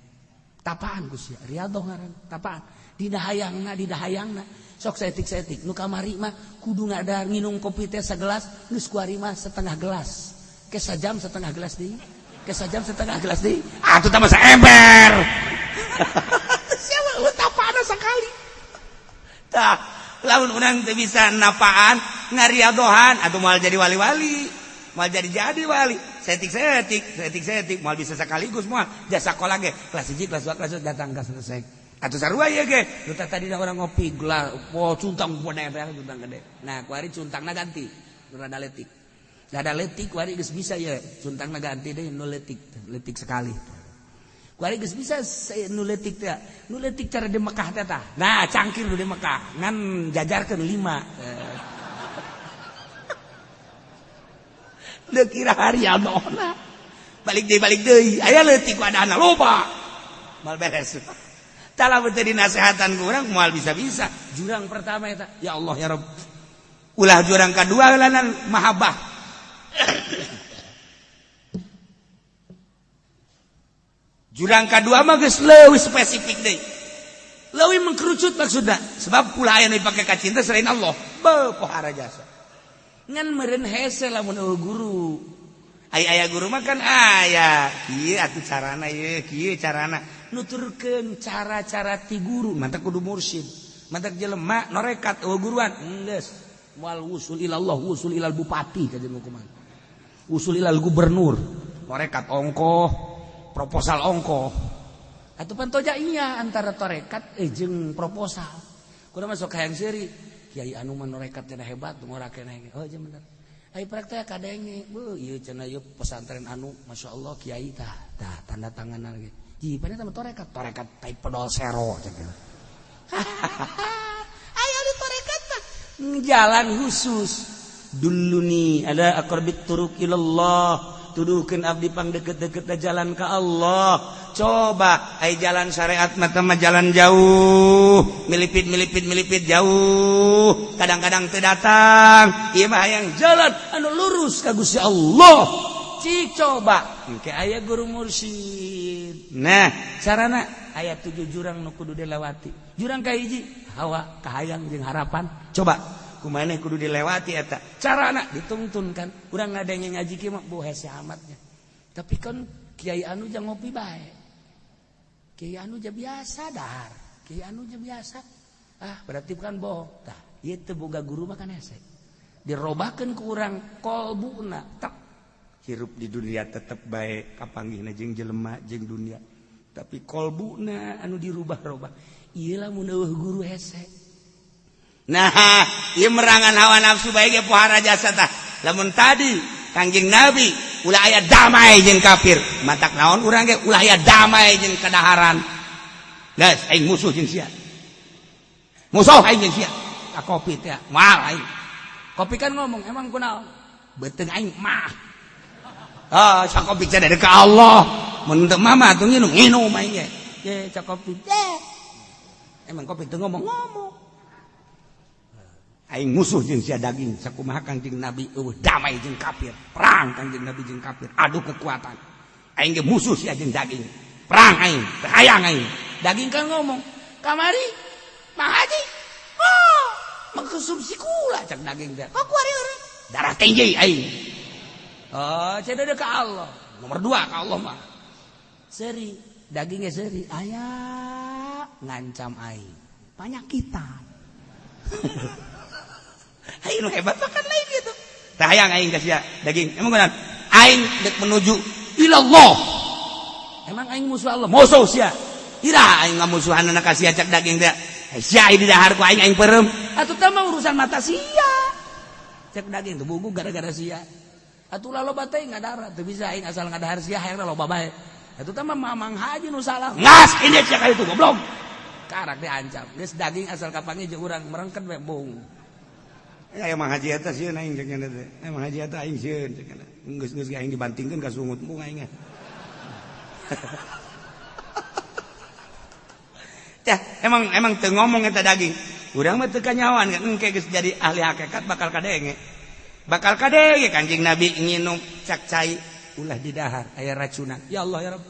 Tapaan ku sia, riadoh ngaran, tapaan. Dina hayangna, dina hayangna. Sok saetik-saetik nu kamari mah kudu ngadahar nginum kopi teh sagelas, geus kuari mah setengah gelas. Ke sajam setengah gelas deui. Ke sajam setengah gelas deui. Atuh tah mah saember. Sia mah tapaan sakali. Tah, lamun urang teu bisa napaan ngariadohan atuh moal jadi wali-wali. Moal jadi-jadi wali. Setik-setik, setik-setik moal bisa sekaligus moal. Jasa sekolah ge kelas 1, kelas 2, kelas 3 datang ka selesai. Atuh sarua ieu ge. Nu tadi urang ngopi gelas, oh cuntang gede teh cuntang gede. Nah, kuari cuntangna ganti, nu rada leutik. Rada leutik kuari geus bisa ye, cuntangna ganti deui nu leutik, leutik sekali. Kuari geus bisa nu leutik teh. Nu leutik cara di Mekah teh tah. Nah, cangkir nu di Mekah ngan jajarkeun 5. Deuk kira hari adohna. Balik deui. Aya leutik wadahna loba. Moal beres. Tah lamun teu dinasehatan ku urang moal bisa-bisa. Jurang pertama eta, ya Allah ya Rabb. Ulah jurang kadua lanan mahabbah. Jurang kadua mah geus leuwih spesifik deui. Leuwih mengkerucut maksudna. Sebab ulah aya nu dipake ka cinta selain Allah. Beuh pohara jasa. Ngan meureun hese lamun eueuh guru. Aya guru mah kan aya. Kieu atuh carana ieu, kieu carana. Nuturkeun cara-cara ti guru, mantak kudu mursyid. Mantak jelema norekat eueuh guruan, geus moal wusul ilallah, wusul ilal bupati kajeun hukuman. Wusul ilal gubernur. Norekat ongkoh, proposal ongkoh. Atuh pan toja iya antara torekat jeung proposal. Kudu masuk hayang seuri. Kiai anu mah norekat cenah hebat ngora keneh. Oh jeung bener. Ai praktek kadenge, beuh ieu cenah ieu pesantren anu masyaallah kiai tah, tah tanda tangan lagi. Ji pan eta mah torekat, torekat tai pedol sero cenah. Ayo di torekat mah jalan khusus. Duluni ala aqrabit turuq ilallah. Tuduhkeun abdi pang deket-deket jalan ka Allah. Coba ai jalan syariat mah teh jalan jauh, milipit-milipit jauh. Kadang-kadang teu datang. Ieu mah hayang jalan anu lurus ka Gusti Allah. Cik coba engke aya guru mursyid. Nah, carana aya 7 jurang nu kudu dilewati. Jurang kahiji hawa kahayang jeung harapan. Coba kumaha kudu dilewati eta. Carana dituntun kan. Urang ngadenge ngaji kieu mah bu hese amatnya. Tapi kan kiai anu jang ngopi bae. Kiai anu ja biasa dahar. Kiai anu ja biasa. Ah, berarti bukan bohong. Tah, ieu teu boga guru mah kan hese. Dirobakeun ku urang kolbuna tak hirup di dunia tetep bae kapanggihna jeung jelema jeung dunia. Tapi kolbuna anu dirubah-rubah. Ieu lamun eueuh guru hese. Nah, ieu merangan hawa nafsu bae ge pohara jasa tah. Lamun tadi Kangjeng Nabi ulah aya damai jeung kafir, matak naon urang ge ulah aya damai jeung kadaharan. Geus aing musuh jeung sia. Musuh aing jeung sia. Ka kopi teh moal aing. Kopi kan ngomong emang kunaon? Beuteung aing mah. Ah, sakopi teh dari ka Allah. Mun teu mama atuh nginum, nginum aing ge. Ye cak kopi teh. Emang kopi teu ngomong-ngomong. Aing musuh jeung sia daging, sakumaha Kangjeng Nabi eueuh damai jeung kafir, perang Kangjeng Nabi jeung kafir, adu kekuatan. Aing ge musuh sia jeung daging. Perang aing, teu hayang aing. Daging kan ngomong, "Kamari, Mang Haji." Oh, mengkonsumsi kula cak daging teh. Kok kuari urang? Darah tinggi aing. Oh, cedek ke Allah. Nomor 2 ke Allah mah. Seri, dagingnya seri, aya ngancam aing. Panyakitan. Aing nu hebat mah kan lain gitu. Tah hayang aing ka sia daging. Emang kunaon? Aing dek menuju ilallah. Emang aing musuh Allah? Musuh sia. Ira aing ngamusuhanna ka sia cak daging teh. Sia di dahar ku aing, aing peureum. Atuh teh mah urusan mata sia. Cek daging tuh bugu gara-gara sia. Atuh lah loba teh ngadahar, teu bisa aing asal ngadahar sia hayangna loba bae. Atuh teh mah Mamang Haji nu salah. Ngas ini sia ka itu goblok. Karak diancam. Geus daging asal kapanggih jeung urang merengket we bung. Ya Mang Haji eta sieun aing cek nya teh. Mang Haji eta aing sieun cek nya. Geus-geus aing dibantingkeun ka sungut bung aing. Tah, emang emang teu ngomong eta daging. Urang mah teu kanyawan kan engke geus jadi ahli hakikat bakal kadenge. Bakal kadenge Kanjeng Nabi nginum cak cai ulah didahar aya racunan. Ya Allah ya Rabb.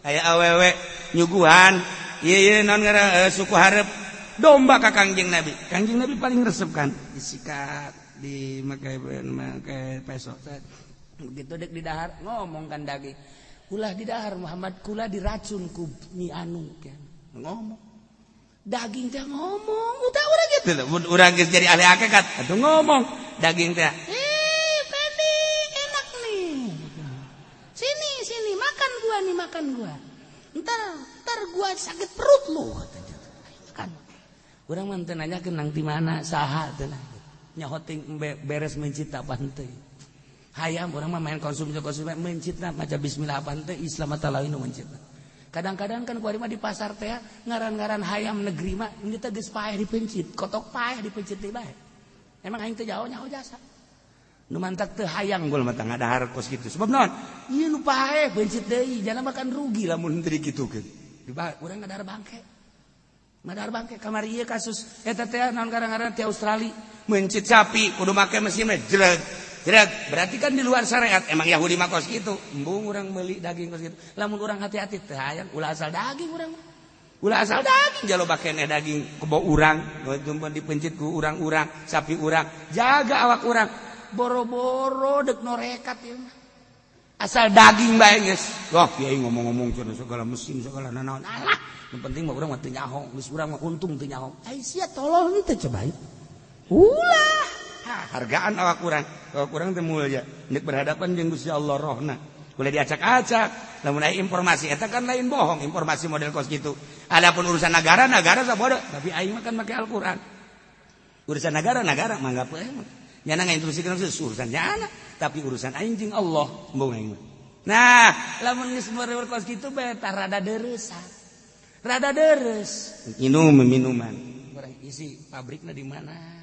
Aya awewe nyuguhan ieu ieu naon ngaran suku hareup domba ka Kangjeng Nabi. Kangjeng Nabi paling resep kan disikat di make make peso. Begitu dek didahar ngomong kan daging. Ulah didahar Muhammad, kula diracun ku nyi anu kan. Ngomong. Daging teh ngomong, udah urang gitu. Urang geus jadi ahli hakikat, atuh ngomong daging teh. Eh, Pendi, enak nih. Sini, sini, makan gua nih, makan gua. Ntar, ntar gua sakit perut lu katanya. Kan. Urang mah teu nanyakeun nang di mana, saha teu nyaho ting beres mencita apa henteu. Hayam urang mah main konsumsi konsumsi mencitna maca bismillah apa henteu, Islam atau lain mencitna. Kadang-kadang kan kuari mah di pasar teh ngaran-ngaran hayam negeri mah ini teh geus paeh dipencit, kotok paeh dipencit deui bae. Emang aing teh jauh nyaho jasa. Nu mantak teu hayang gol mah ngadahar kos kitu. Sebab naon? Ieu nu paeh pencit deui, jangan makan rugi lamun teu dikitukeun. Di urang ngadahar bangke. Ngadahar bangke kamari ieu kasus eta teh naon ngaran-ngaran ti Australia mencit sapi kudu make mesin mah jreg. Jreg, berarti kan di luar syariat. Emang Yahudi mah kos kitu. Embung urang meuli daging kos kitu. Lamun urang hati-hati teu hayang ulah asal daging urang mah. Ulah asal daging jalo keneh daging kebo urang, dipencit ku urang-urang, sapi urang. Jaga awak urang. Boro-boro dek norekat ieu mah. Asal daging bae geus. Wah, kiai ngomong-ngomong cenah segala mesin segala nanaon. Alah, nu penting mah urang mah teu nyaho, geus urang mah untung teu nyaho. Ai sia tolol teu coba. Ulah. Hargaan awak urang. Awak urang teh mulia. Nek berhadapan jeung Gusti Allah rohna. Boleh diacak-acak. Lamun aya informasi eta kan lain bohong, informasi model kos gitu. Adapun urusan negara, negara sabodo, tapi aing mah kan make Al-Qur'an. Urusan negara, negara mangga poe mah. Nyana ngainstruksikeun urusan nyana, tapi urusan aing jeung Allah embung aing mah. Nah, lamun geus mere kos kitu bae tah rada deureusan. Rada deures. Minum minuman. Urang isi pabrikna di mana?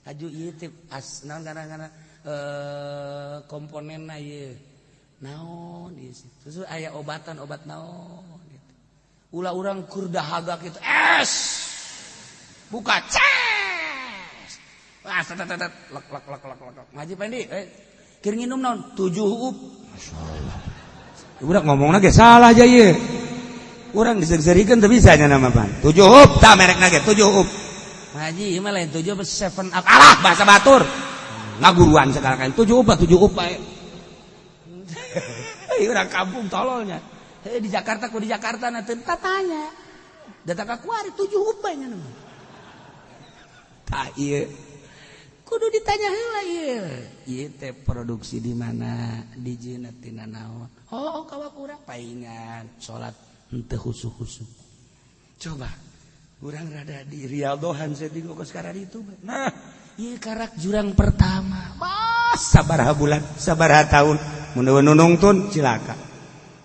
Aju ieu teh as naon ngaran-ngaran komponenna ieu. Naon ieu sih. Terus aya obatan obat naon gitu. Ulah urang keur dahaga kitu. Es. Buka ces. Wah, tet tet lek lek lek lek lek. Ngaji Pendi, keur nginum naon? 7 up. Masyaallah. Urang ngomongna ge salah aja ieu. Urang diseug-seurikeun teu bisa nya nama pan. 7 up tah merekna ge 7 up. Ngaji mah lain 7 7 up. Alah bahasa batur. Ngaguruan segala kan 7 up 7 up bae. Urang kampung tololnya. Hei di Jakarta ku di Jakarta na teu tanya. Datang ka kuari 7 up bae nya mah. Tah ieu. Kudu ditanya heula ieu. Ieu teh produksi di mana? Dijieunna tina naon? Oh, kawak urang paingan salat henteu husu-husu. Coba urang rada di riadohan setting kok sekarang itu. Nah, ieu karak jurang pertama. Mas sabaraha bulan, sabaraha tahun mun nunungtun cilaka.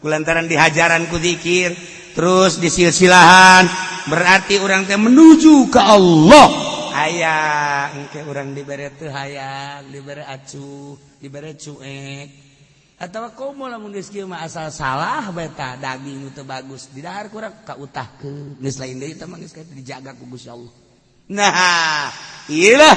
Kulantaran dihajaran ku zikir, terus disilsilahan, berarti urang teh menuju ke Allah. Hayang engke urang dibere teu hayang, dibere acuh, dibere cuek. Atawa komo lamun geus kieu mah asal salah bae tah, daging teu bagus didahar kurang kautahkeun, geus lain deui eta mah, geus dijaga ku Gusti Allah. Nah, iyalah,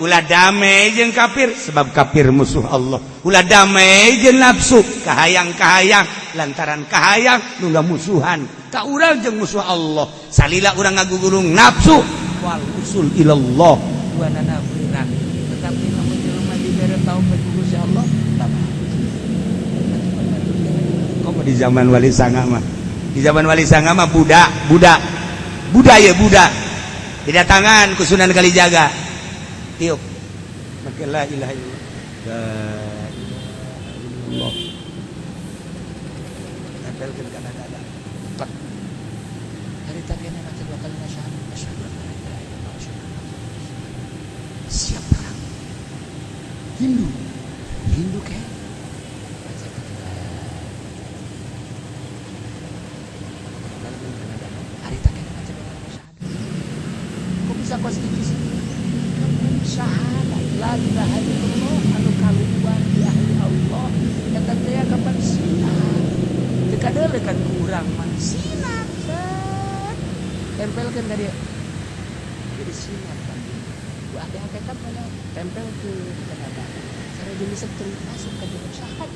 ulah damai jeung kafir sebab kafir musuh Allah. Ulah damai jeung nafsu, kahayang-kahayang, lantaran kahayang nu musuhan ka urang jeung musuh Allah. Salila urang ngagugulung nafsu wal usul ilallah duanana beurang, tetapi lamun jelema dibere taufik ku Gusti Allah tak. Komo di zaman Wali Sanga mah, di zaman Wali Sanga mah budak budak budaya budak didatangan ku Sunan Kalijaga, tiup make la ilaha illallah, la ilaha illallah, tempelkeun kana dada. Plek. Harita kene maca dua kali syahadat, asyhadu an la ilaha illallah, asyhadu anna muhammadan. Siap perang. Hindu Hindu ke baca kana tempelkeun kana dada. Harita kene maca dua kali syahadat. Kok bisa konstitusi syahadat la ilaha illallah anu kaluar di ahli Allah eta teh kapan sinar teu kadeuleu kan ku urang mah, sinar set tempelkeun ka dia jadi sinar kan ku ahli hakikat mana tempel ke kana dada cara jadi setrum masuk ke dalam syahadat.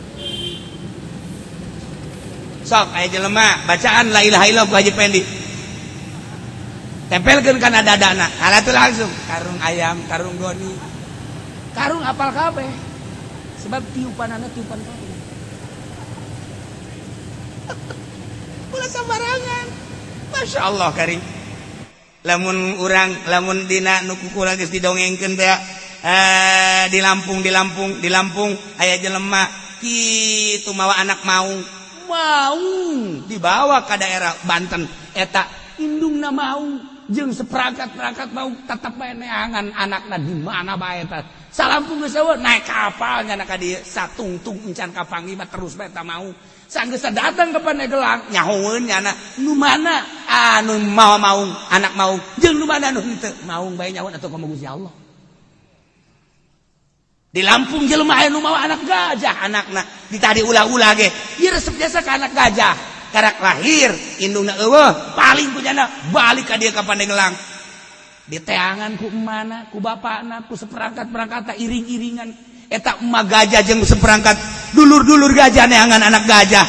Sok aya jelema bacaan la ilaha illallah ku Haji Pendi, tempelkeun kana dadana, ala tuh langsung karung ayam, karung goni, karung apal kabeh, sebab tiupanana tiupan karung. Ulah sembarangan. Masya Allah karim. Lamun urang, lamun dina nu kukula geus didongengkeun teh, eh, di Lampung, di Lampung, di Lampung aya jelema kitu mawa anak maung, maung dibawa ke daerah Banten. Eta indungna maung jeung seperangkat-perangkat mau tetep bae neangan anakna di mana bae. Eta salampung geus eueuh, naik kapal nya ka dieu satungtung encan kapanggih mah terus bae eta mau. Sanggeus datang ke Pandeglang, nyahoeun nyana nu mana anu mawa maung, anak maung, jeung nu mana anu henteu maung bae nyahoeun atuh ka Gusti Allah. Di Lampung jelema aya nu mawa anak gajah, anakna ditadi ulah-ulah ge ieu resep jasa ka anak gajah. Karak lahir indungna eueuh, paling ku nyana balik ka dieu ka Pandeglang, diteangan ku emana, ku bapakna, ku seperangkat-perangkat, iring-iringan eta emak gajah jeung seperangkat dulur-dulur gajah neangan anak gajah.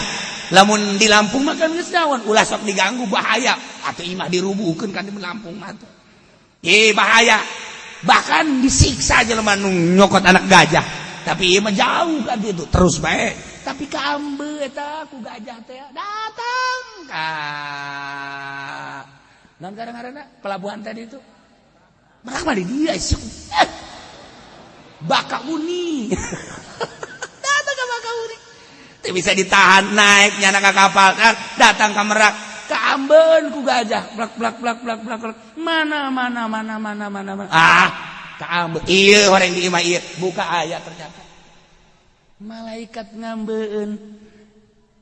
Lamun di Lampung mah kan geus nyawan ulah sok diganggu, bahaya atuh, imah dirubuhkeun kan di Lampung mah tuh. Ih, bahaya, bahkan disiksa jelema nu nyokot anak gajah. Tapi ieu mah jauh kan itu terus bae, tapi kaambe eta ku gajah teh datang ka naon kadang-kadang pelabuhan tadi itu. Merak mah di dia sih, eh, Bakahuni, datang ke Bakahuni. Teu bisa ditahan, naik nyana ke kapal, datang ke Merak, kaambeun ku gajah, blak blak blak blak blak blak, mana mana mana mana mana mana, ah, kaambe ieu orang di imah ieu. Buka ayat, ternyata malaikat ngambeun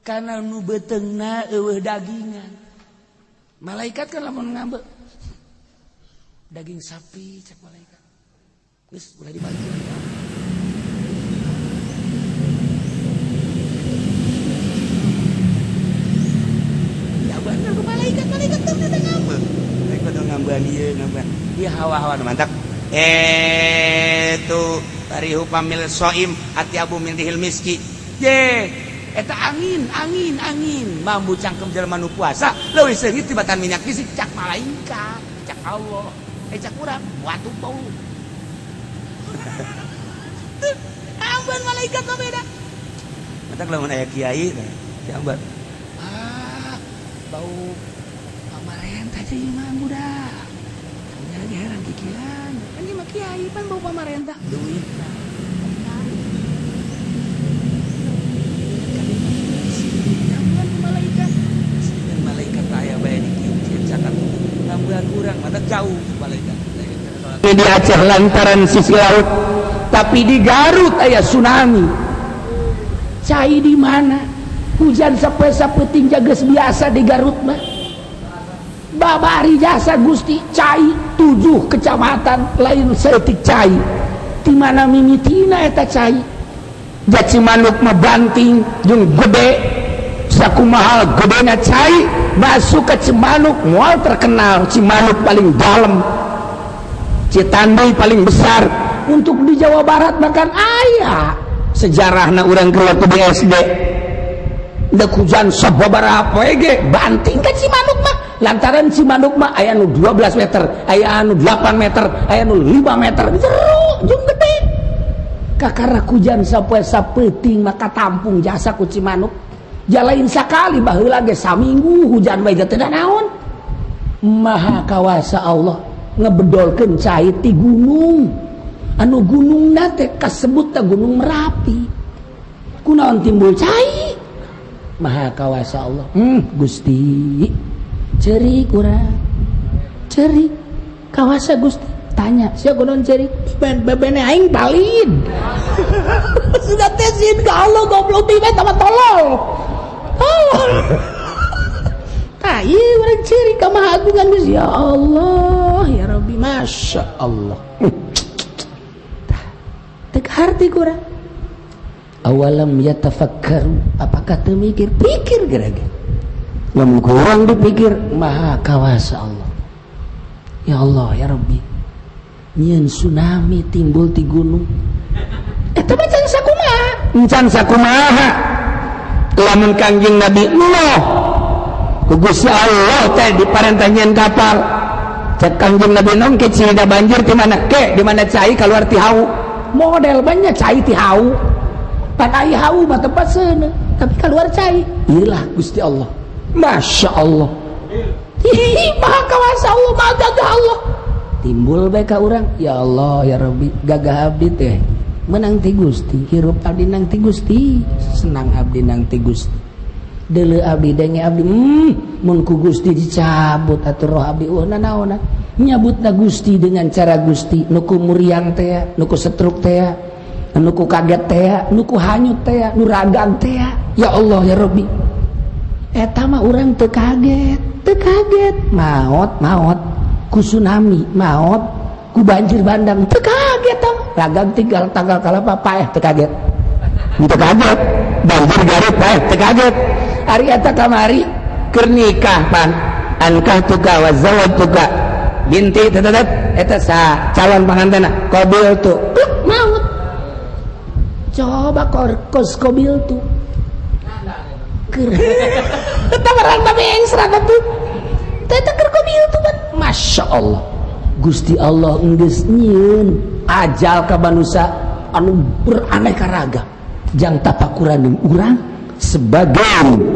karena nu beuteungna eueuh dagingan. Malaikat kan lamun ngambe daging sapi, cek malaikat geus ulah dibantu ya. Bener ku malaikat, malaikat teh teu ngambe. Mereka udah ngambean ieu, ngambean ieu, hawa-hawa nu mantap eh tuh tarihu famil soim atyabu min rihil miski ye. Eta angin angin angin mambu cangkem jelema nu puasa leuwih seungit tibatan minyak fisik, cak malaikat, cak Allah. Eh, cak urang watu bau. Amban malaikat mah beda. Matak lamun aya kiai teh diamban, ah, bau pamarentah teh ieu mah budak. Nya lagi heran kikian kan ieu mah kiai pan bau pamarentah duit. Malaikat malaikat aya bae ditiup cakat ngambean urang mata jauh malaikat. Di Aceh lantaran sisi laut, tapi di Garut aya tsunami. Cai di mana? Hujan sampai sapeting geus biasa di Garut mah. Babari jasa Gusti, cai tujuh kecamatan lain saeutik cai. Di mana mimitina eta cai? Da Cimanuk mah banting jeung gede, sakumaha gedena cai masuk ke Cimanuk moal terkenal. Cimanuk paling dalam, Citanduy paling besar untuk di Jawa Barat. Bahkan aya sejarahna urang keluar ke BSD, dek hujan sababaraha poe ge banting ke Cimanuk mah, lantaran Cimanuk mah aya nu 12 meter, aya anu 8 meter, aya nu 5 meter, jero jeung gede. Kakara hujan sapoe sapeuting maka tampung jasa ku Cimanuk. Jalain sakali, baheula ge saminggu hujan bae teu naon. Maha kawasa Allah ngebedolkeun cai ti gunung, anu gunung teh kasebut teh Gunung Merapi. Kunaon timbul cai? Maha kawasa Allah. Gusti, cerik urang, cerik kawasa Gusti. Tanya sia kunaon cerik? Bebene aing valid sudah tesin ke Allah. Goblok tiba sama tolol tolol. Tah, ieu urang cerik ka Maha Agungan Gusti. Ya Allah, ya Rabbi, Masya Allah. Tah, teu harti kurang. Awalam yatafakkaru, apakah teu mikir? Pikir geura-geura. Lamun kurang dipikir, Maha kawasa Allah. Ya Allah, ya Rabbi. Nyieun tsunami timbul ti gunung. Eta mah can sakumaha. Can sakumaha. Lamun Kangjeng Nabi Nuh ku Gusti Allah teh diparentah nyieun kapal. Cek Kangjeng Nabi Nuh, ke cina banjir di mana? Ke di mana cai keluar ti hau. Model banyak cai ti hau. Pan ai hau mah tempat seuneu, tapi keluar cai. Iyalah Gusti Allah. Masya Allah. Hihi, Maha kawasa Allah, Maha gagah Allah. Timbul bae ka urang, ya Allah, ya Rabbi, gagah abdi teh menang ti Gusti, hirup abdi nang ti Gusti, senang abdi nang ti Gusti. Deuleu abdi, denge abdi, mun ku Gusti dicabut atuh roh abdi, eueuh nanaonan. Nyabutna Gusti dengan cara Gusti, nu ku muriang teh, nu ku setruk teh, nu ku kaget teh, nu ku hanyut teh, nu ragag teh. Ya Allah, ya Rabbi. Eta mah urang teu kaget, teu kaget. Maot, maot ku tsunami, maot ku banjir bandang, teu kaget tah. Ragag tinggal tanggal kalapa paeh, teu kaget. Teu kaget. Banjir Garut paeh, teu kaget. Ari eta kamari keur nikah pan. Ankahtuka wa zawwajtuka binti tetet, eta sa calon pangantena qabiltu. Pluk, maut. Coba kos qabiltu. Keur eta barang babengsrat atuh. Eta keur qabiltu pan. Masya Allah. Gusti Allah enggeus nyieun ajal ka manusia anu beraneka ragam. Jang tapakuran jeung urang sebagai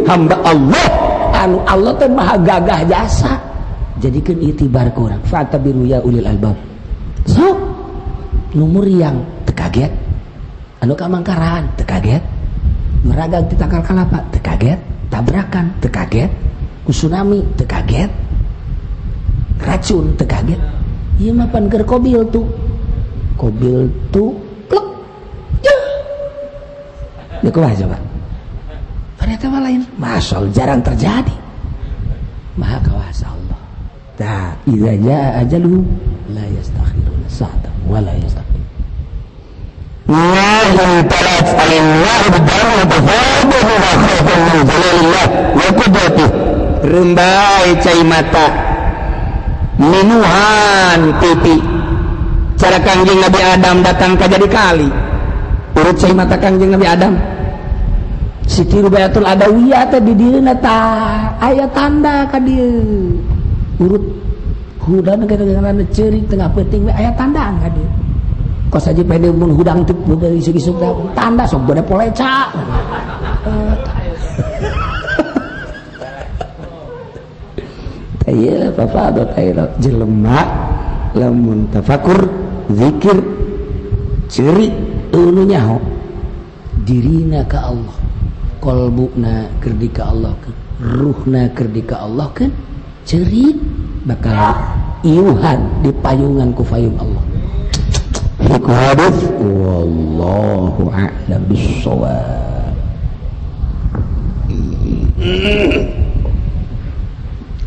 hamba Allah anu Allah teh maha gagah jasa. Jadikeun itibar ku urang. Fa'tabiru ya ulil albab. Sok nu muriang teu kaget, anu kamangkarahan teu kaget, meragag di tangkal kalapa teu kaget, tabrakan teu kaget, ku tsunami teu kaget, racun teu kaget. Ieu mah pan keur qabiltu. Qabiltu plek. Ya. Ya kumaha coba? Ternyata mah lain. Masya Allah, jarang terjadi. Maha kawasa Allah. Tah, idza jaa ajaluhum la yastakhiruna sa'atan wa la yastaqdimun. الله طلعت الله بالدم تفاضل خوفا من جلال الله وقدرته. Rembai cai mata minuhan pipi cara Kangjeng Nabi Adam datang ka jadi kali urut cai mata Kangjeng Nabi Adam. Siti Rubiatul Adawiyah teh di dieuna tah aya tanda ka dieu urut hudang kadang-kadang ceurik tengah peuting we aya tandaan ka dieu. Kos aja pede mun hudang teu boga isuk-isuk teh tanda sok gede poleca. Ieu papa atau jelema lamun tafakur, zikir, ceurik, nu nyaho dirina ka Allah, kolbuna keur di ka Allah keun, ruhna keur di ka Allah keun, ceurik bakal iuhan di payungan ku payung Allah. Hadis wallahu a'lam bissawab.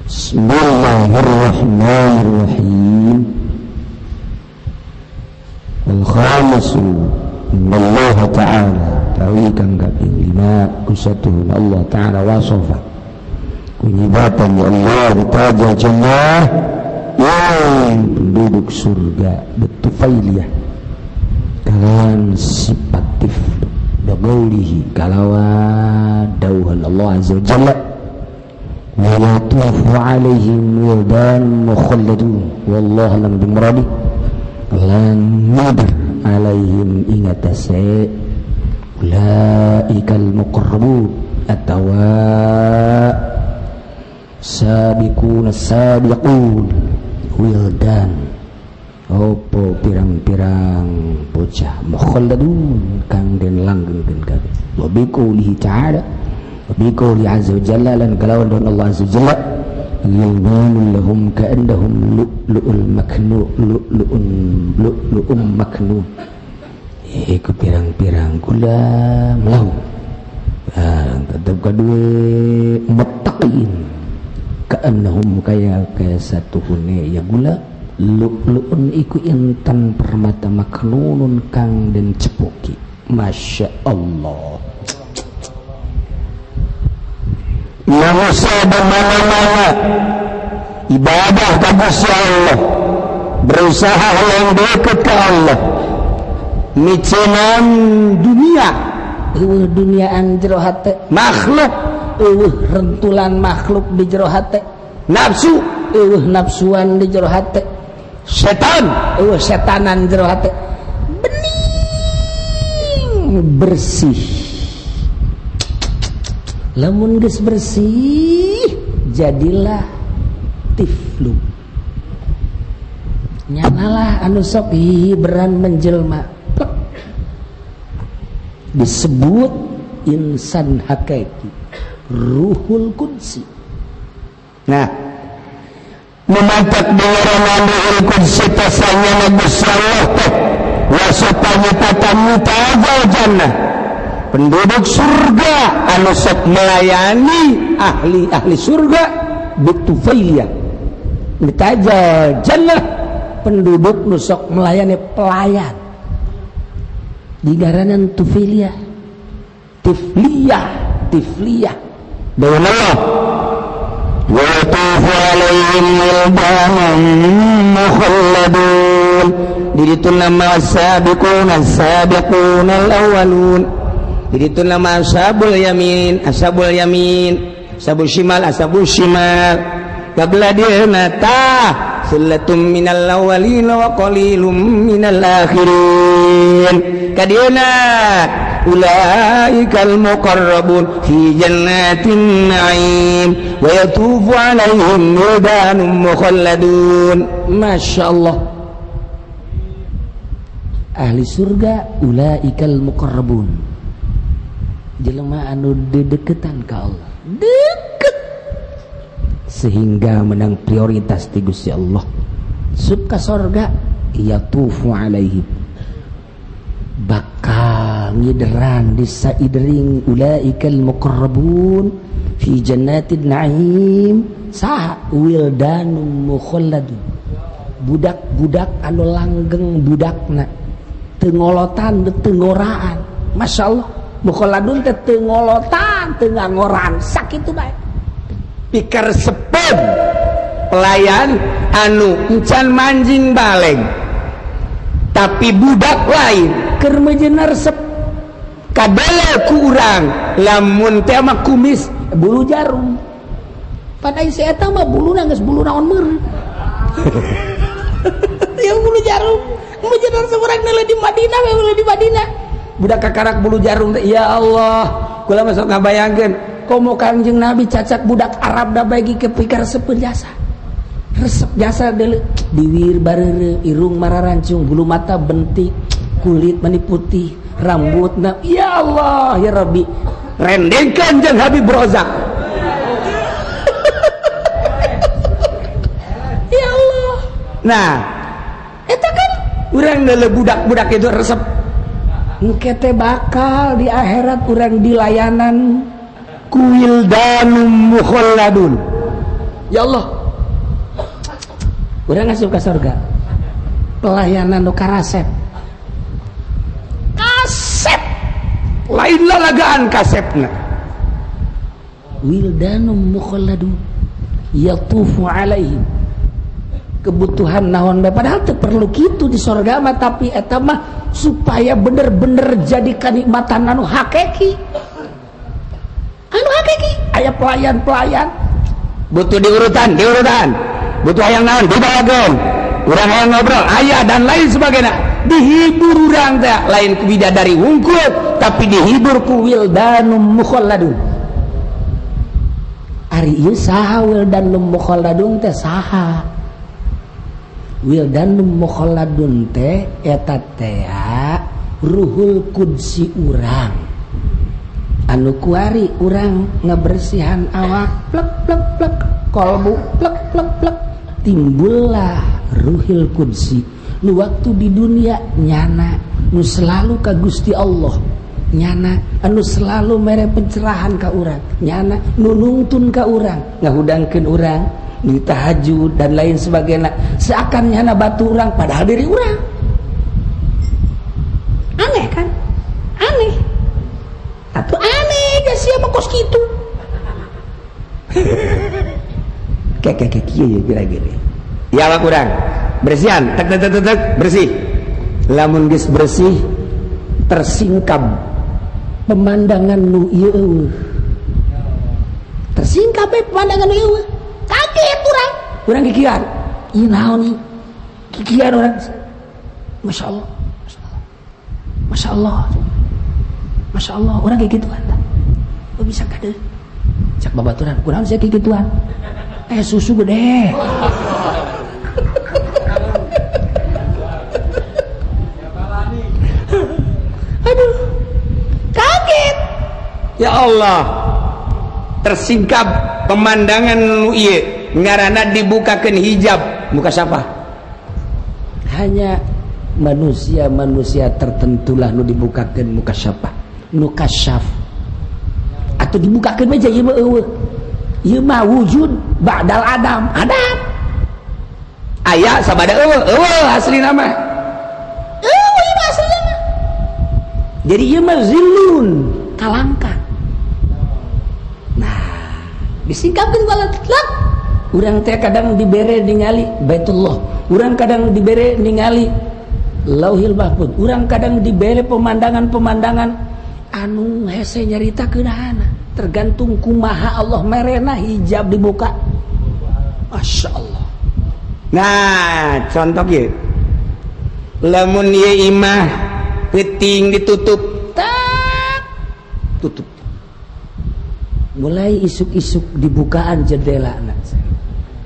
Bismillahirrahmanirrahim. Wal khamisu anna Allah ta'ala kusatuhun Allah Ta'ala wasofa kunyibatan ya Allah taja jannah yang penduduk surga betufailiyah kalian sifatif baqaulihi kalawan dauhan Allah azza wa jalla wa yatufu alaihim wildan mukhalladun wallahu lam bimuradi lan nadar alaihim ingatase ulaikal muqarrabun atawa sabiqun sabiqun wildan opo pirang-pirang bocah mukhalladun kang den langgengkeun kabeh wa biqaulihi ta'ala wa biqauli azza wa jalla lan kalawan dan Allah azza wa jalla yilmanun lahum ka'annahum lu'lu'ul maknu lu'lu'un lu'lu'um maknun iku pirang-pirang gulam lahu tetep kadue muttaqin ka'annahum kaya kaya satuhune ya gula lu'lu'un iku intan permata maknunun kang den cepuki. Masya Allah. Manusia bermana-mana ibadah ka Gusti Allah, berusaha yang dekat ke Allah, micenan dunia, eueuh duniaan jero hate, makhluk eueuh rentulan makhluk di jero hate, nafsu eueuh nafsuan di jero hate, setan eueuh setanan jero hate, bening bersih. Lamun geus bersih jadilah tiflu, nyanalah anu sok hihiberan menjelma, disebut insan hakiki ruhul qudsi. Nah, mematak dengaran ruhul qudsi tasanya Gusti Allah teh wasopanya tatamu tajal jannah, penduduk surga anu sok melayani ahli-ahli surga bitufailiyah ditajal jannah, penduduk nu sok melayani pelayan digaranan tufiliyah tifliyah tifliyah. Dengan Allah wa yatufu alaihim wildanun mukhalladun, diditu nama sabiqun as-sabiqun al-awwalun, diditu nama ashabul yamin ashabul yamin, ashabul shimal ashabul shimal, qabla dina ta sullatum minal awwalin wa qalilum minal akhirin, kadina ulaikal muqarrabun fi jannatin na'im wa yatufu alaihim wildanun mukhalladun. Masya Allah, ahli surga ulaikal muqarrabun, jelema anu dedeketan ka Allah, deket sehingga menang prioritas di Gusti Allah. Sub ka sorga yatufu alaihim, bakal ngideran di saidering ulaikal muqarrabun fi jannatin na'im saha wildanum mukhalladun, budak-budak anu langgeng budakna teu ngolotan teu ngoraan. Masya Allah, mukhalladun teh teu ngolotan teu ngoran sakitu bae. Pikir seped pelayan anu encan manjing baleng tapi budak lain keur mejeuna resep kadala kurang lamun teh mah kumis bulu jarum, pada si eta mah buluna geus bulu naon meureun ya bulu jarum mejeuna resep urang nilai di Madinah we di Madinah budak kakarak bulu jarum teh. Ya Allah, kula masuk ngabayangkeun komo Kangjeng Nabi cacak budak Arab da bagi ke pikir resep jasa, resep jasa deuleu diwir bareureuh, irung mararancung, bulu mata bentik, kulit mani putih, rambutna ya Allah ya Rabbi, rendengkeun jeung Habib Rozak. Ya Allah. Nah, eta kan urang deuleu budak-budak itu resep engke teh bakal di akhirat urang dilayanan kuildanum mukhalladun. Ya Allah, urang asup ka surga pelayanan nu karasep kasep lain lalagaan kasepna. Wildanum mukhalladun yatufu alaihim. Kebutuhan naon bae padahal teu perlu kitu di sorga mah, tapi eta mah supaya bener-bener jadi kanikmatan anu hakiki. Anu hakiki aya pelayan-pelayan butuh diurutan, diurutan. Butuh hayang naon dibawakeun. Urang hayang ngobrol, aya dan lain sebagainya. Dihibur urang teh lain ku bidadari wungkul, tapi dihibur ku wildanum mukhalladun. Ari ieu saha wildanum mukhalladun teh saha? Wildanum mukhalladun teh eta teh ruhul qudsi urang anu kuari urang ngebersihan awak plek plek plek kolbu plek plek plek timbullah ruhul qudsi nu waktu di dunia nyana nu selalu ka Gusti Allah nyana anu selalu mere pencerahan ka urang nyana nu nungtun ka urang ngahudangkeun urang di tahajud dan lain sebagainya, seakan nyana batu urang padahal diri urang. Aneh kan? Aneh. Atau aneh ya sia mah kos kitu. Kayak kieu ya kira-kira. Ya awak urang bersihan tek tek tek tek bersih. Lamun geus bersih tersingkap pemandangan nu ieu eueuh. Tersingkap we pemandangan nu ieu. Kaget urang. Urang kikian. Ieu naon ieu? Kikian urang. Masya Allah. Masya Allah. Masya Allah. Masya Allah, urang kayak gituan tah. Oh bisa kade. Cak babaturan, kurang sia kayak gituan. Susu gede. Aduh. Kaget. Ya Allah. Tersingkap pemandangan nu ieu ngaranna dibukakeun hijab. Muka siapa? Hanya manusia-manusia tertentulah nu dibukakeun muka siapa? Nu kasyaf. Atau dibukakeun meja ieu mah eueuh. Ieu mah wujud ba'dal adam. Adam. Aya sabada eueuh, eueuh aslina mah. Eueuh ieu mah aslina mah. Jadi ieu mah zillun, kalangkang. Nah, disingkapkeun balat. Urang teh kadang dibere ningali Baitullah, urang kadang dibere ningali Lauhil Mahfud, urang kadang dibere pemandangan-pemandangan anu hese nyaritakeunana, tergantung kumaha Allah merena hijab dibuka. Masya Allah. Nah, contoh ieu. Lamun ieu imah peuting ditutup, tak tutup. Mulai isuk-isuk dibukaan jendela,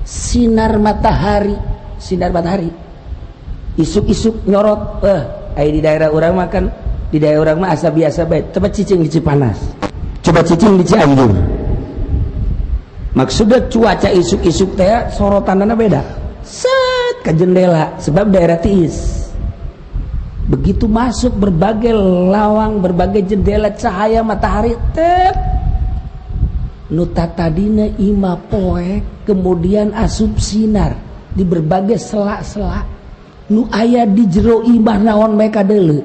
sinar matahari, sinar matahari isuk-isuk nyorot. Aya di daerah urang mah kan, di daerah urang mah asa biasa bae. Coba cicing di Cipanas, coba cicing di Cianjur. Maksudnya cuaca isuk-isuk teh sorotanana beda. Set ke jendela sebab daerah tiis. Begitu masuk berbagai lawang, berbagai jendela cahaya matahari tek nu tadina imah poek kemudian asup sinar di berbagai sela-sela nu aya di jero imah naon bae kadeuleu,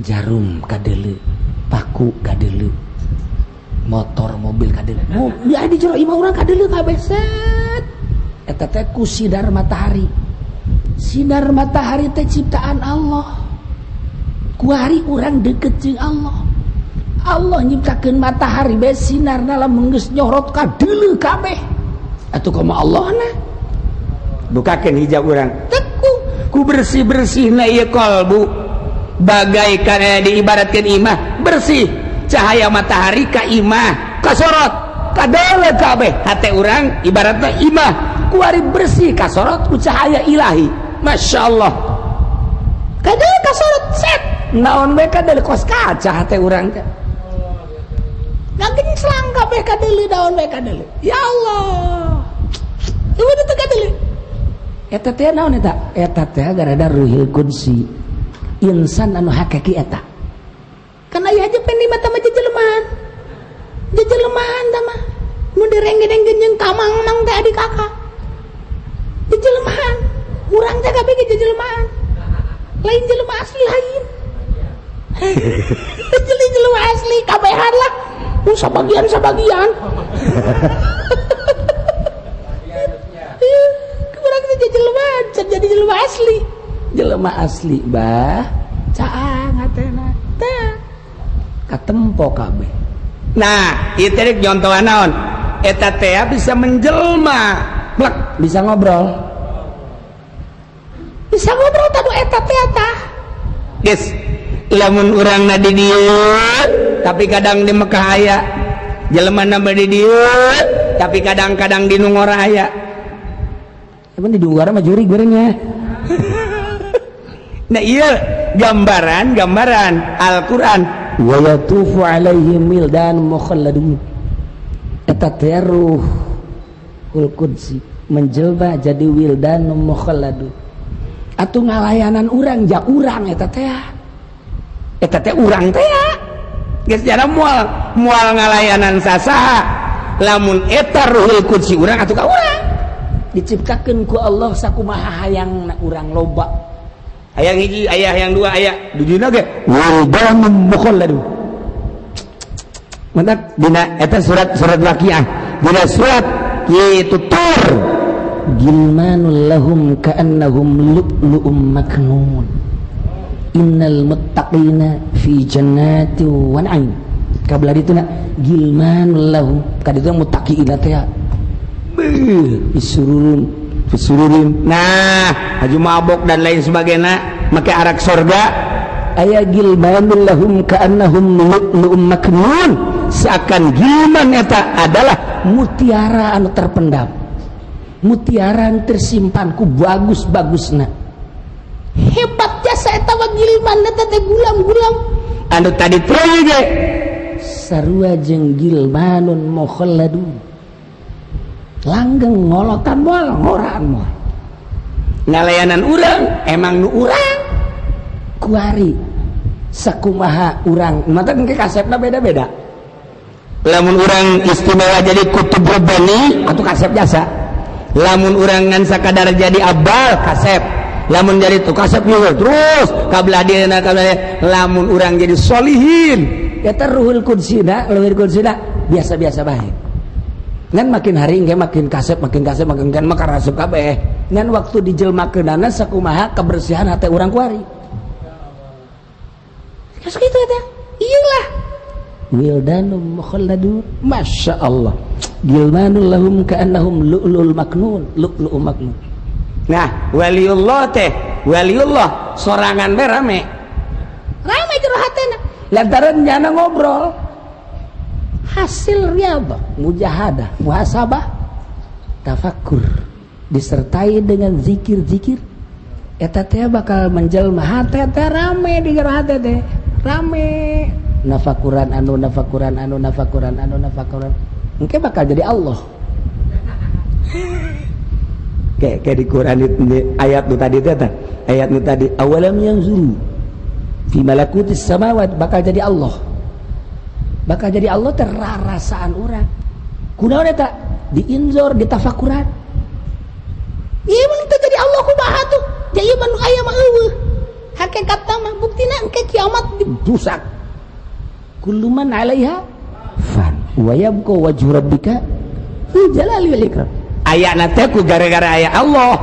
jarum kadeuleu, paku kadeuleu, motor mobil kadeuleu, aya di jero imah urang kadeuleu kabeh set. Eta teh ku sinar matahari. Sinar matahari teh ciptaan Allah. Kuari urang deket jeung Allah. Allah nyiptakeun matahari bae sinarna lamun geus nyorot kadeuleu kabeh. Atuh kumaha Allah na? Bukakeun hijab urang. Teku ku bersih-bersihna ieu kalbu. Bagaikan diibaratkeun imah bersih, cahaya matahari ka imah kasorot kadeuleu kabeh. Hate urang ibaratna imah kuari bersih kasorot ku cahaya ilahi. Masya Allah. Kadeuleu kasorot set. Naon bae kadeuleu kos kaca hate urang teh. Ngagenclang kabeh kadeuleu daun bae kadeuleu. Ya Allah. Ieu teh kadeuleu. Eta teh naon eta? Eta teh gara-gara ruhil qudsi. Insan anu hakiki eta. Kan aya aja pendi mata mah jejelemahan. Jejelemahan tah mah. Nu direngge-rengge jeung kamang-mang teh adik kakak. Jejelemahan. Urang teh kabeh ge jejelemahan. Lain jelema asli lain. Jelema asli kabehan lah. Sabagian sabagian. Kurang teh jelema, jadi jelema asli. Jelema asli bah caang hatena tah katempo kabeh. Nah, ieu teh nyontohan naon? Eta teh bisa menjelma, plek, bisa ngobrol. Bisa ngobrol tadu eta teh tah. Geus, lamun urang na di dieu tapi kadang di Mekah aya, jelema na di dieu tapi kadang-kadang di nu ngora aya. Emang di Dunggara mah jurig gorengnya. Nah, iya gambaran gambaran Al-Quran wa yatufu alaihim wildan mukhalladun. Eta teh ruhul qudsi menjelma jadi wildan mukhalladun. Atuh ngalayanan urang ja urang eta teh. Eta teh urang teh. Geus jana moal moal ngalayanan sasaha lamun eta ruhul qudsi urang atuh ka urang. Diciptakeun ku Allah sakumaha hayang urang loba. Hayang hiji, aya hayang dua, aya di dina ge wildanun mukhalladun. Mantak dina eta surat surat Waqiah, dina surat kitu tur gilmanul lahum ka'annahum lu'lu'um maknun. Innal muttaqina fi jannati wa na'im. Kabla dituna gilmanul lahum kaditu muttaqina teh bisururin bisururin. Nah, haju mabok dan lain sebagainya make arak sorga. Aya gilmanul lahum ka'annahum lu'lu'um maknun, seakan gilman eta adalah mutiara anu terpendam, mutiara anu tersimpan ku bagus-bagusna. Hebat jasa eta mah gilman eta teh gulam-gulam anu tadi teh ge sarua jeung gilmanun mukhalladun. Langgeng ngolotan moal ngoraan moal. Ngalayanan urang emang nu urang kuari sakumaha urang mata engke kasepna beda-beda. Lamun urang istimewa jadi kutub rabbani atau kasep jasa, lamun urang ngan sakadar jadi abal kasep, lamun jadi tuh kasep juga terus kablah dina kablah. Lamun urang jadi solihin eta ruhul qudsina, ruhul qudsina biasa-biasa bae. Ngan makin hari engke makin kasep, makin kasep, makin kan maka resep kabeh. Ngan waktu dijelmakeunana sakumaha kebersihan hati urang kuari. Geus kitu eta. Iyalah. Wildanum mukhalladun. Masya Allah. Gilmanul lahum ka'annahum lu'lu'ul maknun, lu'lu'ul maknun. Nah, waliullah teh, waliullah sorangan be rame. Rame jero hatena. Lantaran nyana ngobrol. Hasil riyadhah, mujahadah, muhasabah, tafakur disertai dengan zikir-zikir eta teh bakal menjelma hate teh rame di jero hate teh. Rame nafakuran anu nafakuran anu nafakuran anu nafakuran. Engke bakal jadi Allah. Kayak di Quran itu ayat nu tadi teh, ayat nu tadi awalam yanzuru fi malakutis samawat bakal jadi Allah. Bakal jadi Allah terarasaan urang. Kunaon eta? Diinzor, ditafakuran. Ieu mun teu jadi Allah kumaha tuh? Jadi mah nu aya mah eueuh. Hakikatna mah buktina engke kiamat dibusak. Kullu man 'alaiha fan wa yabqa wajhu rabbika dzul jalali wal ikram. Ayana teh ku gara-gara aya Allah.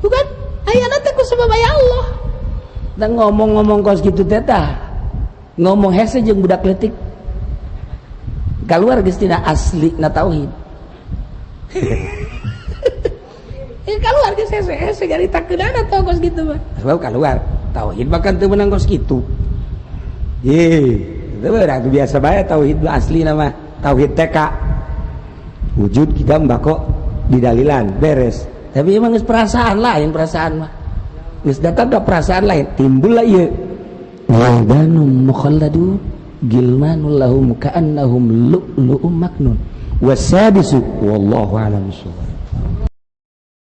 Bukan? Ayana teh ku sebab aya Allah. Dan ngomong-ngomong kos kitu teh tah. Ngomong hese jeung budak leutik. Keluar geus tina asli na tauhid. Keluar geus hese hese nyaritakeunana tah kos kitu mah. Sebab keluar tauhid bahkan teu meunang kos kitu. Ye, itu mah biasa bae tauhid asli nama tauhid TK. Wujud kita mbako didalilan beres. Tapi emang geus perasaan lain, perasaan mah. Geus datang ke perasaan lain, timbul lah ieu. Wildanum mukhalladun gilmanul lahum ka'annahum lu'lu'um maknun. Wasadisu wallahu a'lam bissawab.